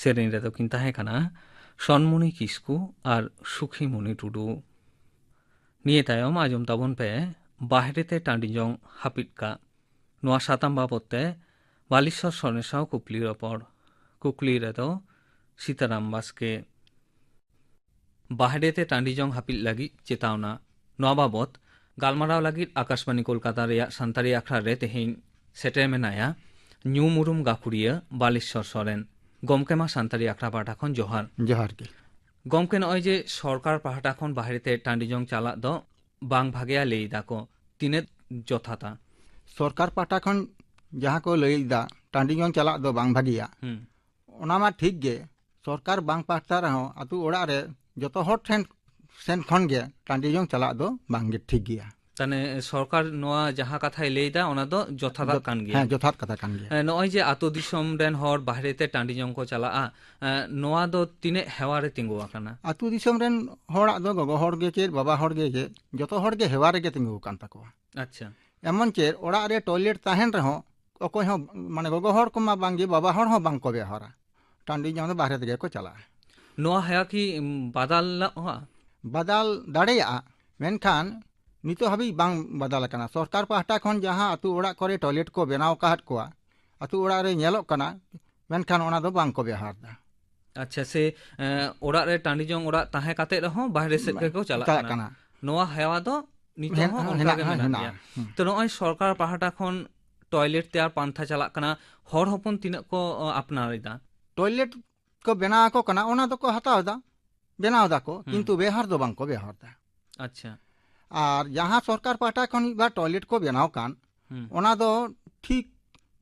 ᱥᱮᱨᱮᱧ ᱨᱮᱫᱚ ᱠᱤᱱ ᱛᱟᱦᱮᱸ ᱠᱟᱱᱟ ᱥᱚᱱᱢᱩᱱᱤ ᱠᱤᱥᱠᱩ ᱟᱨ ᱥᱩᱠᱷᱤᱢᱩᱱᱤ ᱴᱩᱰᱩ᱾ ᱱᱤᱭᱟᱹ ᱛᱟᱭᱚᱢ ᱟᱸᱡᱚᱢ ᱛᱟᱵᱚᱱ ᱯᱮ ᱵᱟᱦᱨᱮ ᱛᱮ ᱴᱟᱺᱰᱤ ᱡᱚᱝ ᱦᱟᱹᱯᱤᱫ ᱠᱟᱜ᱾ ᱱᱚᱣᱟ ᱥᱟᱛᱟᱢ ᱵᱟᱵᱚᱛ ᱛᱮ ᱵᱟᱞᱤᱥᱚᱨ ᱥᱚᱨᱮᱱ ᱥᱟᱶ ᱠᱩᱠᱞᱤ ᱨᱚᱯᱚᱲ᱾ ᱠᱩᱠᱞᱤ ᱨᱮᱫᱚ ᱥᱤᱛᱟᱨᱟᱢ ᱵᱟᱥᱠᱮ᱾ ᱵᱟᱦᱨᱮ ᱛᱮ ᱴᱟᱺᱰᱤ ᱡᱚᱝ ᱦᱟᱹᱯᱤᱫ ᱞᱟᱹᱜᱤᱫ ᱪᱮᱛᱟᱣᱱᱟ, ᱱᱚᱣᱟ ᱵᱟᱵᱚᱛ ᱜᱟᱞᱢᱟᱨᱟᱣ ᱞᱟᱹᱜᱤᱫ ᱟᱠᱟᱥᱵᱟᱬᱤ ᱠᱳᱞᱠᱟᱛᱟ ᱨᱮᱭᱟᱜ ᱥᱟᱱᱛᱟᱲᱤ ᱟᱠᱷᱲᱟ ᱨᱮ ᱛᱮᱦᱮᱧ ᱥᱮᱴᱮᱨ ᱢᱮᱱᱟᱭᱟ ᱧᱩᱢ ᱩᱨᱩᱢ ᱜᱟᱹᱠᱷᱩᱲᱤᱭᱟᱹ ᱵᱟᱞᱤᱥᱚᱨ ᱥᱚᱨᱮᱱ᱾ ᱜᱚᱢᱠᱮ, ᱢᱟ ᱥᱟᱱᱛᱟᱲᱤ ᱟᱠᱷᱲᱟ ᱯᱟᱦᱴᱟ ᱠᱷᱚᱱ ᱡᱚᱦᱟᱨ᱾ ᱡᱚᱦᱟᱨ ᱜᱮ᱾ ᱜᱚᱢᱠᱮ, ᱱᱚᱜᱼᱚᱭ ᱡᱮ ᱥᱚᱨᱠᱟᱨ ᱯᱟᱦᱴᱟ ᱠᱷᱚᱱ ᱵᱟᱦᱨᱮ ᱛᱮ ᱴᱟᱺᱰᱤ ᱡᱚᱝ ᱪᱟᱞᱟᱜ ᱫᱚ ᱵᱟᱝ ᱵᱷᱟᱜᱮᱭᱟ ᱞᱟᱹᱭ ᱫᱟᱠᱚ, ᱛᱤᱱᱟᱹᱜ ᱡᱚᱛᱷᱟᱛᱟ? ᱥᱚᱨᱠᱟᱨ ᱯᱟᱦᱴᱟ ᱠᱷᱚᱱ ᱡᱟᱦᱟᱸ ᱠᱚ ᱞᱟᱹᱭ ᱮᱫᱟ ᱴᱟᱺᱰᱤ ᱡᱚᱝ ᱪᱟᱞᱟᱜ ᱫᱚ ᱵᱟᱝ ᱵᱷᱟᱜᱮᱭᱟ, ᱦᱩᱸ᱾ ᱚᱱᱟ ᱢᱟ ᱴᱷᱤᱠ ᱜᱮ, ᱥᱚᱨᱠᱟᱨ ᱵᱟᱝ ᱯᱟᱦᱴᱟ ᱨᱮᱦᱚᱸ ᱟᱛᱳ ᱚᱲᱟᱜ ᱨᱮ ᱡᱚᱛᱚ ᱦᱚᱲ ᱴᱷᱮᱱ ᱥᱮᱱ ᱠᱷᱚᱱ ᱜᱮ ᱴᱟᱺᱰᱤ ᱡᱚᱝ ᱪᱟᱞᱟᱜ ᱫᱚ ᱵᱟᱝ ᱜᱮ ᱴᱷᱤᱠ ᱜᱮᱭᱟ᱾ ᱛᱟᱦᱞᱮ ᱥᱚᱨᱠᱟᱨ ᱱᱚᱣᱟ ᱡᱟᱦᱟᱸ ᱠᱟᱛᱷᱟᱭ ᱞᱟᱹᱭ ᱮᱫᱟ, ᱚᱱᱟ ᱫᱚ ᱡᱚᱛᱷᱟᱛᱟᱜ ᱡᱚᱛ-, ᱠᱟᱱ ᱜᱮᱭᱟ᱾ ᱦᱮᱸ, ᱡᱚᱛᱷᱟᱛ ᱠᱟᱛᱷᱟ ᱠᱟᱱ ᱜᱮᱭᱟ᱾ ᱮ, ᱱᱚᱜᱼᱚᱭ ᱡᱮ ᱟᱛᱳ ᱫᱤᱥᱚᱢ ᱨᱮᱱ ᱦᱚᱲ ᱵᱟᱦᱨᱮ ᱛᱮ ᱴᱟᱺᱰᱤ ᱡᱚᱝ ᱠᱚ ᱪᱟᱞᱟᱜᱼᱟ, ᱮ, ᱱᱚᱣᱟ ᱫᱚ ᱛᱤᱱᱟᱹᱜ ᱦᱮᱣᱟ ᱨᱮ ᱛᱤᱸᱜᱩ ᱟᱠᱟᱱᱟ? ᱟᱛᱳ ᱫᱤᱥᱚᱢ ᱨᱮᱱ ᱦᱚᱲᱟᱜ ᱫᱚ ᱜᱚᱜᱚ ᱦᱚᱲ ᱜᱮ ᱪᱮᱫ, ᱵᱟᱵᱟ ᱦᱚᱲ ᱜᱮ ᱪᱮᱫ, ᱡᱚᱛᱚ ᱦᱚᱲ ᱜᱮ ᱦᱮᱣᱟ ᱨᱮᱜᱮ ᱛᱤᱸᱜᱩ ᱟᱠᱟᱱ ᱛᱟᱠᱚᱣᱟ᱾ ᱟᱪᱪᱷᱟ᱾ ᱮᱢᱚᱱ ᱪᱮᱫ ᱚᱲᱟᱜ ᱨᱮ ᱴᱚᱭᱞᱮᱴ ᱛᱟᱦᱮᱱ ᱨᱮᱦᱚᱸ ᱚᱠᱚᱭ ᱦᱚᱸ, ᱢᱟᱱᱮ, ᱜᱚᱜᱚ ᱦᱚᱲ ᱠᱚᱢᱟ ᱵᱟᱝᱜᱮ, ᱵᱟᱵᱟ ᱦᱚᱲ ᱦᱚᱸ ᱵᱟᱝ ᱠᱚ ᱵᱮᱣᱦᱟᱨᱟ᱾ ᱴᱟᱺᱰᱤ ᱡᱚᱝ ᱫᱚ ᱵᱟᱦᱨᱮ ᱛᱮᱜᱮ ᱠᱚ ᱪᱟᱞᱟᱜᱼᱟ᱾ ᱱᱚᱣᱟ ᱦᱮᱣᱟ ᱠᱤ, ᱩᱢ, ᱵᱟᱫᱟᱞᱚᱜᱼᱟ? ᱵᱟᱫᱟᱞ ᱫᱟᱲᱮᱭᱟᱜᱼᱟ, ᱢᱮᱱᱠᱷᱟᱱ ᱱᱤᱛᱚᱜ ᱦᱟᱹᱵᱤᱡ ᱵᱟᱝ ᱵᱟᱫᱟᱞ ᱟᱠᱟᱱᱟ᱾ ᱥᱚᱨᱠᱟᱨ ᱯᱟᱦᱴᱟ ᱠᱷᱚᱱ ᱡᱟᱦᱟᱸ ᱟᱹᱛᱩ ᱚᱲᱟᱜ ᱠᱚᱨᱮ ᱴᱚᱭᱞᱮᱴ ᱠᱚ ᱵᱮᱱᱟᱣ ᱟᱠᱟᱫ ᱠᱚᱣᱟ, ᱟᱹᱛᱩ ᱚᱲᱟᱜ ᱨᱮ ᱧᱮᱞᱚᱜ ᱠᱟᱱᱟ, ᱢᱮᱱᱠᱷᱟᱱ ᱚᱱᱟ ᱫᱚ ᱵᱟᱝ ᱠᱚ ᱵᱮᱣᱦᱟᱨ ᱮᱫᱟ᱾ ᱟᱪᱪᱷᱟ, ᱥᱮ, ᱮ, ᱚᱲᱟᱜ ᱨᱮ ᱴᱟᱺᱰᱤ ᱡᱚᱝ ᱚᱲᱟᱜ ᱛᱟᱦᱮᱸ ᱠᱟᱛᱮ ᱨᱮᱦᱚᱸ ᱵᱟᱦᱨᱮ ᱥᱮᱫ ᱜᱮᱠᱚ ᱪᱟᱞᱟᱜ ᱪᱟᱞᱟᱜ ᱠᱟᱱᱟ᱾ ᱠᱟᱱᱟ᱾ ᱱᱚᱣᱟ ᱦᱮᱣᱟ ᱫᱚ ᱱᱤᱛᱚᱜ ᱦᱮᱱ-, ᱦᱚᱸ ᱚᱱᱠᱟ ᱦᱮᱱᱟᱜ, ᱜᱮ ᱦᱮᱱᱟᱜ ᱢᱮᱱᱟᱜ ᱜᱮᱭᱟ᱾ ᱦᱮᱱᱟᱜᱼᱟ᱾ ᱦᱩᱸ᱾ ᱛᱚ, ᱱᱚᱜᱼᱚᱭ ᱥᱚᱨᱠᱟᱨ ᱯᱟᱦᱴᱟ ᱠᱷᱚᱱ ᱴᱚᱭᱞᱮᱴ ᱛᱮᱭᱟᱨ ᱯᱟᱱᱛᱷᱟ ᱪᱟᱞᱟᱜ ᱠᱟᱱᱟ, ᱦᱚᱲ ᱦᱚᱯᱚᱱ ᱛᱤᱱᱟᱹᱜ ᱠᱚ, ᱚ, ᱟᱯᱱᱟᱨ ᱮᱫᱟ? ᱴᱚᱭᱞᱮᱴ ᱠᱚ ᱵᱮᱱᱟᱣ ᱟᱠᱚ ᱠᱟᱱᱟ, ᱚᱱᱟ ᱫᱚᱠᱚ ᱦᱟᱛᱟᱣ ᱮᱫᱟ, ᱵᱮᱱᱟᱣ ᱮᱫᱟ ᱠᱚ, ᱦᱩᱸ᱾ ᱠᱤᱱᱛᱩ ᱵᱮᱣᱦᱟᱨ ᱫᱚ ᱵᱟᱝ ᱠᱚ ᱵᱮᱣᱦᱟᱨ ᱮᱫᱟ᱾ ᱟᱪᱪᱷᱟ᱾ ᱟᱨ ᱡᱟᱦᱟᱸ ᱥᱚᱨᱠᱟᱨ ᱯᱟᱦᱴᱟ ᱠᱷᱚᱱ ᱢᱤᱫ ᱵᱟᱨ ᱴᱚᱭᱞᱮᱴ ᱠᱚ ᱵᱮᱱᱟᱣ ᱠᱟᱱ, ᱦᱩᱸ᱾ ᱚᱱᱟ ᱫᱚ ᱴᱷᱤᱠ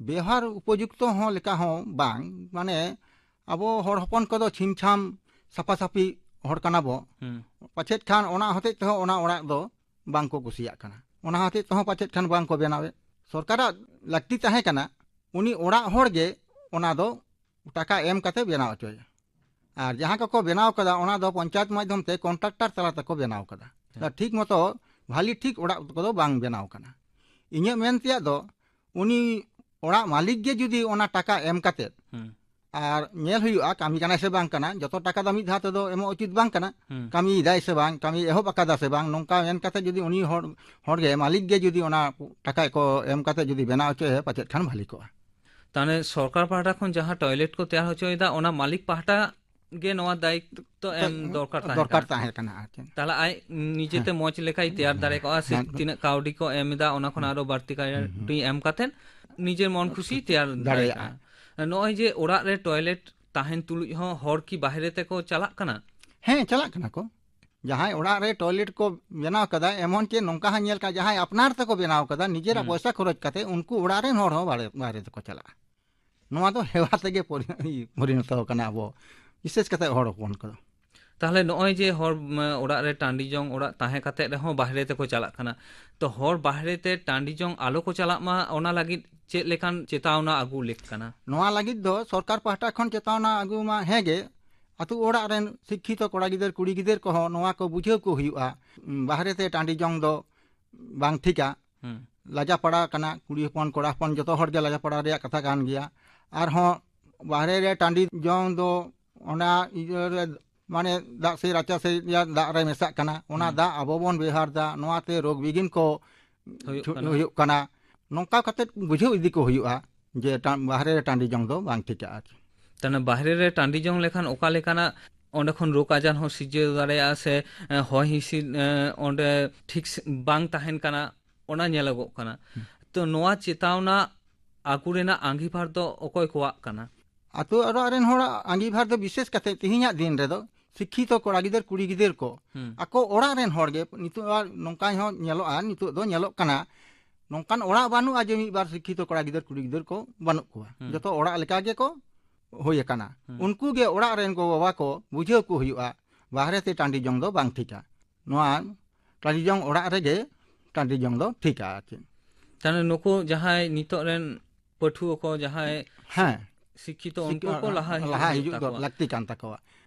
ᱵᱮᱣᱦᱟᱨ ᱩᱯᱚᱡᱩᱠᱛᱚ ᱦᱚᱸ ᱞᱮᱠᱟ ᱦᱚᱸ ᱵᱟᱝ, ᱢᱟᱱᱮ, ᱟᱵᱚ ᱦᱚᱲ ᱦᱚᱯᱚᱱ ᱠᱚᱫᱚ ᱪᱷᱤᱢ ᱪᱷᱟᱢ ᱥᱟᱯᱷᱟ ᱥᱟᱯᱷᱤ ᱦᱚᱲ ᱠᱟᱱᱟ ᱵᱚ᱾ ᱦᱩᱸ᱾ ᱯᱟᱪᱮᱫ ᱠᱷᱟᱱ ᱚᱱᱟ ᱦᱚᱛᱮᱡ ᱛᱮᱦᱚᱸ ᱚᱱᱟ ᱚᱲᱟᱜ ᱫᱚ ᱵᱟᱝ ᱠᱚ ᱠᱩᱥᱤᱭᱟᱜ ᱠᱟᱱᱟ, ᱚᱱᱟ ᱦᱚᱛᱮᱡ ᱛᱮᱦᱚᱸ ᱯᱟᱪᱮᱫ ᱠᱷᱟᱱ ᱵᱟᱝ ᱠᱚ ᱵᱮᱱᱟᱣᱮᱫ᱾ ᱥᱚᱨᱠᱟᱨᱟᱜ ᱞᱟᱹᱠᱛᱤ ᱛᱟᱦᱮᱸ ᱠᱟᱱᱟ, ᱩᱱᱤ ᱚᱲᱟᱜ ᱦᱚᱲ ᱜᱮ ᱚᱱᱟ ᱫᱚ ᱴᱟᱠᱟ ᱮᱢ ᱠᱟᱛᱮ ᱵᱮᱱᱟᱣ ᱦᱚᱪᱚᱭᱟ᱾ ᱟᱨ ᱡᱟᱦᱟᱸ ᱠᱚᱠᱚ ᱵᱮᱱᱟᱣ ᱠᱟᱫᱟ, ᱚᱱᱟ ᱫᱚ ᱯᱚᱧᱪᱟᱭᱮᱛ ᱢᱟᱫᱽᱫᱷᱚᱢ ᱛᱮ ᱠᱚᱱᱴᱨᱟᱠᱴᱟᱨ ᱛᱟᱞᱟ ᱛᱮᱠᱚ ᱵᱮᱱᱟᱣ ᱠᱟᱫᱟ᱾ ᱦᱮᱸ᱾ ᱴᱷᱤᱠ ᱢᱚᱛᱚ ᱵᱷᱟᱞᱤ ᱴᱷᱤᱠ ᱚᱲᱟᱜ ᱠᱚᱫᱚ ᱵᱟᱝ ᱵᱮᱱᱟᱣ ᱠᱟᱱᱟ᱾ ᱤᱧᱟᱹᱜ ᱢᱮᱱ ᱛᱮᱭᱟᱜ ᱫᱚ, ᱩᱱᱤ ᱚᱲᱟᱜ ᱢᱟᱹᱞᱤᱠ ᱜᱮ ᱡᱩᱫᱤ ᱚᱱᱟ ᱴᱟᱠᱟ ᱮᱢ ᱠᱟᱛᱮᱫ, ᱦᱩᱸ᱾ ᱟᱨ ᱧᱮᱞ ᱦᱩᱭᱩᱜᱼᱟ ᱠᱟᱹᱢᱤ ᱠᱟᱱᱟᱭ ᱥᱮ ᱵᱟᱝ ᱠᱟᱱᱟ, ᱡᱚᱛᱚ ᱴᱟᱠᱟ ᱫᱚ ᱢᱤᱫ ᱫᱷᱟᱣ ᱛᱮᱫᱚ ᱮᱢᱚᱜ ᱩᱪᱤᱛ ᱵᱟᱝ ᱠᱟᱱᱟ᱾ ᱦᱩᱸ᱾ ᱠᱟᱹᱢᱤᱭᱮᱫᱟᱭ ᱥᱮ ᱵᱟᱝ, ᱠᱟᱹᱢᱤ ᱮᱦᱚᱵ ᱟᱠᱟᱫᱟ ᱥᱮ ᱵᱟᱝ, ᱱᱚᱝᱠᱟ ᱢᱮᱱ ᱠᱟᱛᱮ ᱡᱩᱫᱤ ᱩᱱᱤ ᱦᱚᱲ, ᱦᱚᱲ ᱜᱮ ᱢᱟᱹᱞᱤᱠ ᱜᱮ ᱡᱩᱫᱤ ᱚᱱᱟ ᱴᱟᱠᱟ ᱠᱚ ᱮᱢ ᱠᱟᱛᱮ ᱡᱩᱫᱤ ᱵᱮᱱᱟᱣ ᱦᱚᱪᱚᱭᱟ, ᱯᱟᱪᱮᱫ ᱠᱷᱟᱱ ᱵᱷᱟᱹᱞᱤ ᱠᱚᱜᱼᱟ᱾ ᱛᱟᱦᱞᱮ ᱥᱚᱨᱠᱟᱨ ᱯᱟᱦᱴᱟ ᱠᱷᱚᱱ ᱡᱟᱦᱟᱸ ᱴᱚᱭᱞᱮᱴ ᱠᱚ ᱛᱮᱭᱟᱨ ᱦᱚᱪᱚᱭᱮᱫᱟ, ᱚᱱᱟ ᱢᱟᱹᱞᱤᱠ ᱯᱟᱦᱴᱟ ᱜᱮ ᱱᱚᱣᱟ ᱫᱟᱭᱤᱛᱛᱚ ᱮᱢ ᱫᱚᱨᱠᱟᱨ ᱛᱟᱦᱮᱸ ᱫᱚᱨᱠᱟᱨ ᱠᱟᱱᱟ᱾ ᱛᱟᱦᱮᱸ ᱠᱟᱱᱟ ᱟᱨ ᱪᱮᱫ᱾ ᱛᱟᱦᱞᱮ ᱟᱡ ᱱᱤᱡᱮᱛᱮ ᱦᱮᱸ᱾ ᱢᱚᱸᱡᱽ ᱞᱮᱠᱟᱭ ᱛᱮᱭᱟᱨ ᱦᱮᱸ᱾ ᱫᱟᱲᱮ ᱠᱚᱜᱼᱟ ᱥᱮ ᱦᱮᱸ᱾ ᱛᱤᱱᱟᱹᱜ ᱠᱟᱹᱣᱰᱤ ᱠᱚ ᱮᱢ ᱮᱫᱟ, ᱚᱱᱟ ᱠᱷᱚᱱ ᱟᱨᱚ ᱵᱟᱹᱲᱛᱤ ᱠᱟᱹᱣᱰᱤ ᱮᱢ ᱠᱟᱛᱮ ᱱᱤᱡᱮᱨ ᱢᱚᱱ ᱠᱷᱩᱥᱤ ᱛᱮᱭᱟᱨ ᱫᱟᱲᱮᱭᱟᱜᱼᱟ᱾ ᱫᱟᱲᱮᱭᱟᱜᱼᱟ᱾ ᱱᱚᱜᱼᱚᱭ ᱡᱮ ᱚᱲᱟᱜ ᱨᱮ ᱴᱚᱭᱞᱮᱴ ᱛᱟᱦᱮᱱ ᱛᱩᱞᱩᱡ ᱦᱚᱸ ᱦᱚᱲ ᱠᱤ ᱵᱟᱦᱨᱮ ᱛᱮᱠᱚ ᱪᱟᱞᱟᱜ ᱠᱟᱱᱟ? ᱦᱮᱸ, ᱪᱟᱞᱟᱜ ᱠᱟᱱᱟ ᱠᱚ᱾ ᱡᱟᱦᱟᱸᱭ ᱚᱲᱟᱜ ᱨᱮ ᱴᱚᱭᱞᱮᱴ ᱠᱚ ᱵᱮᱱᱟᱣ ᱠᱟᱫᱟ, ᱮᱢᱚᱱ ᱪᱮ ᱱᱚᱝᱠᱟ ᱦᱚᱸ ᱧᱮᱞ ᱠᱟᱜ, ᱡᱟᱦᱟᱸᱭ ᱟᱯᱱᱟᱨ ᱛᱮᱠᱚ ᱵᱮᱱᱟᱣ ᱠᱟᱫᱟ, ᱱᱤᱡᱮᱨᱟᱜ ᱦᱩᱸ᱾ ᱯᱚᱭᱥᱟ ᱠᱷᱚᱨᱚᱪ ᱠᱟᱛᱮ, ᱩᱱᱠᱩ ᱚᱲᱟᱜ ᱨᱮᱱ ᱦᱚᱲ ᱦᱚᱸ ᱵᱟᱦᱨᱮ, ᱵᱟᱦᱨᱮ ᱛᱮᱠᱚ ᱪᱟᱞᱟᱜᱼᱟ᱾ ᱱᱚᱣᱟ ᱫᱚ ᱦᱮᱣᱟ ᱛᱮᱜᱮ ᱯᱚᱨᱤ-, ᱯᱚᱨᱤᱱᱚᱛᱚ ᱟᱠᱟᱱᱟ ᱟᱵᱚ, ᱵᱤᱥᱮᱥ ᱠᱟᱛᱮ ᱦᱚᱲ ᱦᱚᱯᱚᱱ ᱠᱚᱫᱚ᱾ ᱛᱟᱦᱞᱮ ᱱᱚᱜᱼᱚᱭ ᱡᱮ ᱦᱚᱲ, ᱢ, ᱚᱲᱟᱜ ᱨᱮ ᱴᱟᱺᱰᱤ ᱡᱚᱝ ᱚᱲᱟᱜ ᱛᱟᱦᱮᱸ ᱠᱟᱛᱮ ᱨᱮᱦᱚᱸ ᱵᱟᱦᱨᱮ ᱛᱮᱠᱚ ᱪᱟᱞᱟᱜ ᱠᱟᱱᱟ, ᱛᱚ ᱦᱚᱲ ᱵᱟᱦᱨᱮ ᱛᱮ ᱴᱟᱺᱰᱤ ᱡᱚᱝ ᱟᱞᱚ ᱠᱚ ᱪᱟᱞᱟᱜ ᱢᱟ, ᱚᱱᱟ ᱞᱟᱹᱜᱤᱫ ᱪᱮᱫ ᱞᱮᱠᱟᱱ ᱪᱮᱛᱟᱣᱱᱟ ᱟᱹᱜᱩ ᱞᱮᱠ ᱠᱟᱱᱟ? ᱱᱚᱣᱟ ᱞᱟᱹᱜᱤᱫ ᱫᱚ ᱥᱚᱨᱠᱟᱨ ᱯᱟᱦᱴᱟ ᱠᱷᱚᱱ ᱪᱮᱛᱟᱣᱱᱟ ᱟᱹᱜᱩ ᱢᱟ ᱦᱮᱸ ᱜᱮ, ᱟᱹᱛᱩ ᱚᱲᱟᱜ ᱨᱮᱱ ᱥᱤᱠᱠᱷᱤᱛᱚ ᱠᱚᱲᱟ ᱜᱤᱫᱟᱹᱨ ᱠᱩᱲᱤ ᱜᱤᱫᱟᱹᱨ ᱠᱚᱦᱚᱸ ᱱᱚᱣᱟ ᱠᱚ ᱵᱩᱡᱷᱟᱹᱣ ᱠᱚ ᱦᱩᱭᱩᱜᱼᱟ, ᱵᱟᱦᱨᱮ ᱛᱮ ᱴᱟᱺᱰᱤ ᱡᱚᱝ ᱫᱚ ᱵᱟᱝ ᱴᱷᱤᱠᱟ᱾ ᱦᱩᱸ᱾ ᱞᱟᱡᱟ ᱯᱟᱲᱟ ᱠᱟᱱᱟ, ᱠᱩᱲᱤ ᱦᱚᱯᱚᱱ ᱠᱚᱲᱟ ᱦᱚᱯᱚᱱ ᱡᱚᱛᱚ ᱦᱚᱲ ᱜᱮ ᱞᱟᱡᱟ ᱯᱟᱲᱟ ᱨᱮᱭᱟᱜ ᱠᱟᱛᱷᱟ ᱠᱟᱱ ᱜᱮᱭᱟ᱾ ᱟᱨᱦᱚᱸ ᱵᱟᱦᱨᱮ ᱨᱮ ᱴᱟᱺᱰᱤ ᱡᱚᱝ ᱫᱚ ᱚᱱᱟ ᱤᱭᱟᱹ ᱨᱮ, ᱢᱟᱱᱮ ᱫᱟᱜ ᱥᱮ ᱨᱟᱪᱟ ᱥᱮ ᱨᱮᱭᱟᱜ ᱫᱟᱜ ᱨᱮ ᱢᱮᱥᱟᱜ ᱠᱟᱱᱟ, ᱚᱱᱟ ᱦᱩᱸ᱾ ᱫᱟᱜ ᱟᱵᱚ ᱵᱚᱱ ᱵᱮᱣᱦᱟᱨ ᱫᱟ, ᱱᱚᱣᱟᱛᱮ ᱨᱳᱜᱽ ᱵᱤᱜᱷᱤᱱ ᱠᱚ ᱦᱩᱭᱩᱜ ᱪᱷᱩ-, ᱠᱟᱱᱟ᱾ ᱦᱩᱭᱩᱜ ᱠᱟᱱᱟ᱾ ᱱᱚᱝᱠᱟ ᱠᱟᱛᱮ ᱵᱩᱡᱷᱟᱹᱣ ᱤᱫᱤ ᱠᱚ ᱦᱩᱭᱩᱜᱼᱟ ᱡᱮ ᱴᱟ-, ᱵᱟᱦᱨᱮ ᱨᱮ ᱴᱟᱺᱰᱤ ᱡᱚᱝ ᱫᱚ ᱵᱟᱝ ᱴᱷᱤᱠᱟ ᱟᱨ ᱪᱮᱫ᱾ ᱛᱟᱦᱞᱮ ᱵᱟᱦᱨᱮ ᱨᱮ ᱴᱟᱺᱰᱤ ᱡᱚᱝ ᱞᱮᱠᱷᱟᱱ ᱚᱠᱟ ᱞᱮᱠᱟᱱᱟᱜ ᱚᱸᱰᱮ ᱠᱷᱚᱱ ᱨᱳᱜᱽ ᱟᱡᱟᱨ ᱦᱚᱸ ᱥᱤᱨᱡᱟᱹᱣ ᱫᱟᱲᱮᱭᱟᱜᱼᱟ ᱥᱮ, ᱮ, ᱦᱚᱭ ᱦᱤᱸᱥᱤᱫ, ᱮ, ᱚᱸᱰᱮ ᱴᱷᱤᱠ ᱥ-, ᱵᱟᱝ ᱛᱟᱦᱮᱱ ᱠᱟᱱᱟ, ᱚᱱᱟ ᱧᱮᱞᱚᱜᱚᱜ ᱠᱟᱱᱟ᱾ ᱦᱩᱸ᱾ ᱛᱚ ᱱᱚᱣᱟ ᱪᱮᱛᱟᱣᱱᱟ ᱟᱹᱜᱩ ᱨᱮᱱᱟᱜ ᱟᱸᱜᱤᱵᱷᱟᱨ ᱫᱚ ᱚᱠᱚᱭ ᱠᱚᱣᱟᱜ ᱠᱟᱱᱟ? ᱟᱛᱳ ᱚᱲᱟᱜ ᱨᱮᱱ ᱦᱚᱲᱟᱜ ᱟᱸᱜᱤᱵᱷᱟᱨ ᱫᱚ ᱵᱤᱥᱮᱥ ᱠᱟᱛᱮ ᱛᱮᱦᱮᱧᱟᱜ ᱫᱤᱱ ᱨᱮᱫᱚ ᱥᱤᱠᱠᱷᱤᱛᱚ ᱠᱚᱲᱟ ᱜᱤᱫᱟᱹᱨ ᱠᱩᱲᱤ ᱜᱤᱫᱟᱹᱨ ᱠᱚ ᱦᱩᱸ᱾ ᱟᱠᱚ ᱚᱲᱟᱜ ᱨᱮᱱ ᱦᱚᱲ ᱜᱮ ᱱᱤᱛᱚᱜ ᱟᱨ ᱱᱚᱝᱠᱟ ᱦᱚᱸ ᱧᱮᱞᱚᱜᱼᱟ, ᱱᱤᱛᱚᱜ ᱫᱚ ᱧᱮᱞᱚᱜ ᱠᱟᱱᱟ, ᱱᱚᱝᱠᱟᱱ ᱚᱲᱟᱜ ᱵᱟᱹᱱᱩᱜᱼᱟ ᱡᱮ ᱢᱤᱫ ᱵᱟᱨ ᱥᱤᱠᱠᱷᱤᱛᱚ ᱠᱚᱲᱟ ᱜᱤᱫᱟᱹᱨ ᱠᱩᱲᱤ ᱜᱤᱫᱟᱹᱨ ᱠᱚ ᱵᱟᱹᱱᱩᱜ ᱠᱚᱣᱟ᱾ ᱦᱩᱸ᱾ ᱡᱚᱛᱚ ᱚᱲᱟᱜ ᱞᱮᱠᱟ ᱜᱮᱠᱚ ᱦᱩᱭ ᱟᱠᱟᱱᱟ᱾ ᱦᱩᱸ᱾ ᱩᱱᱠᱩ ᱜᱮ ᱚᱲᱟᱜ ᱨᱮᱱ ᱜᱚ ᱵᱟᱵᱟ ᱠᱚ ᱵᱩᱡᱷᱟᱹᱣ ᱠᱚ ᱦᱩᱭᱩᱜᱼᱟ, ᱵᱟᱦᱨᱮ ᱛᱮ ᱴᱟᱺᱰᱤ ᱡᱚᱝ ᱫᱚ ᱵᱟᱝ ᱴᱷᱤᱠᱟ᱾ ᱱᱚᱣᱟ ᱴᱟᱺᱰᱤ ᱡᱚᱝ ᱚᱲᱟᱜ ᱨᱮᱜᱮ ᱴᱟᱺᱰᱤ ᱡᱚᱝ ᱫᱚ ᱴᱷᱤᱠᱟ ᱟᱨ ᱪᱮᱫ᱾ ᱛᱟᱦᱞᱮ ᱱᱩᱠᱩ ᱡᱟᱦᱟᱸᱭ ᱱᱤᱛᱚᱜ ᱨᱮᱱ ᱯᱟᱹᱴᱷᱩᱣᱟᱹ ᱠᱚ, ᱡᱟᱦᱟᱸᱭ ᱦᱮᱸ᱾ ᱥᱤᱠᱠᱷᱤᱛᱚ, ᱩᱱᱠᱩ ᱥᱤᱠ-, ᱠᱚ ᱞᱟᱦᱟ ᱦᱤᱡᱩᱜ ᱞᱟᱦᱟ ᱦᱩᱭᱩᱜ ᱦᱤᱡᱩᱜ ᱫᱚ ᱛᱟᱠᱚᱣᱟ᱾ ᱞᱟᱹᱠᱛᱤ ᱠᱟᱱ ᱛᱟᱠᱚᱣᱟ᱾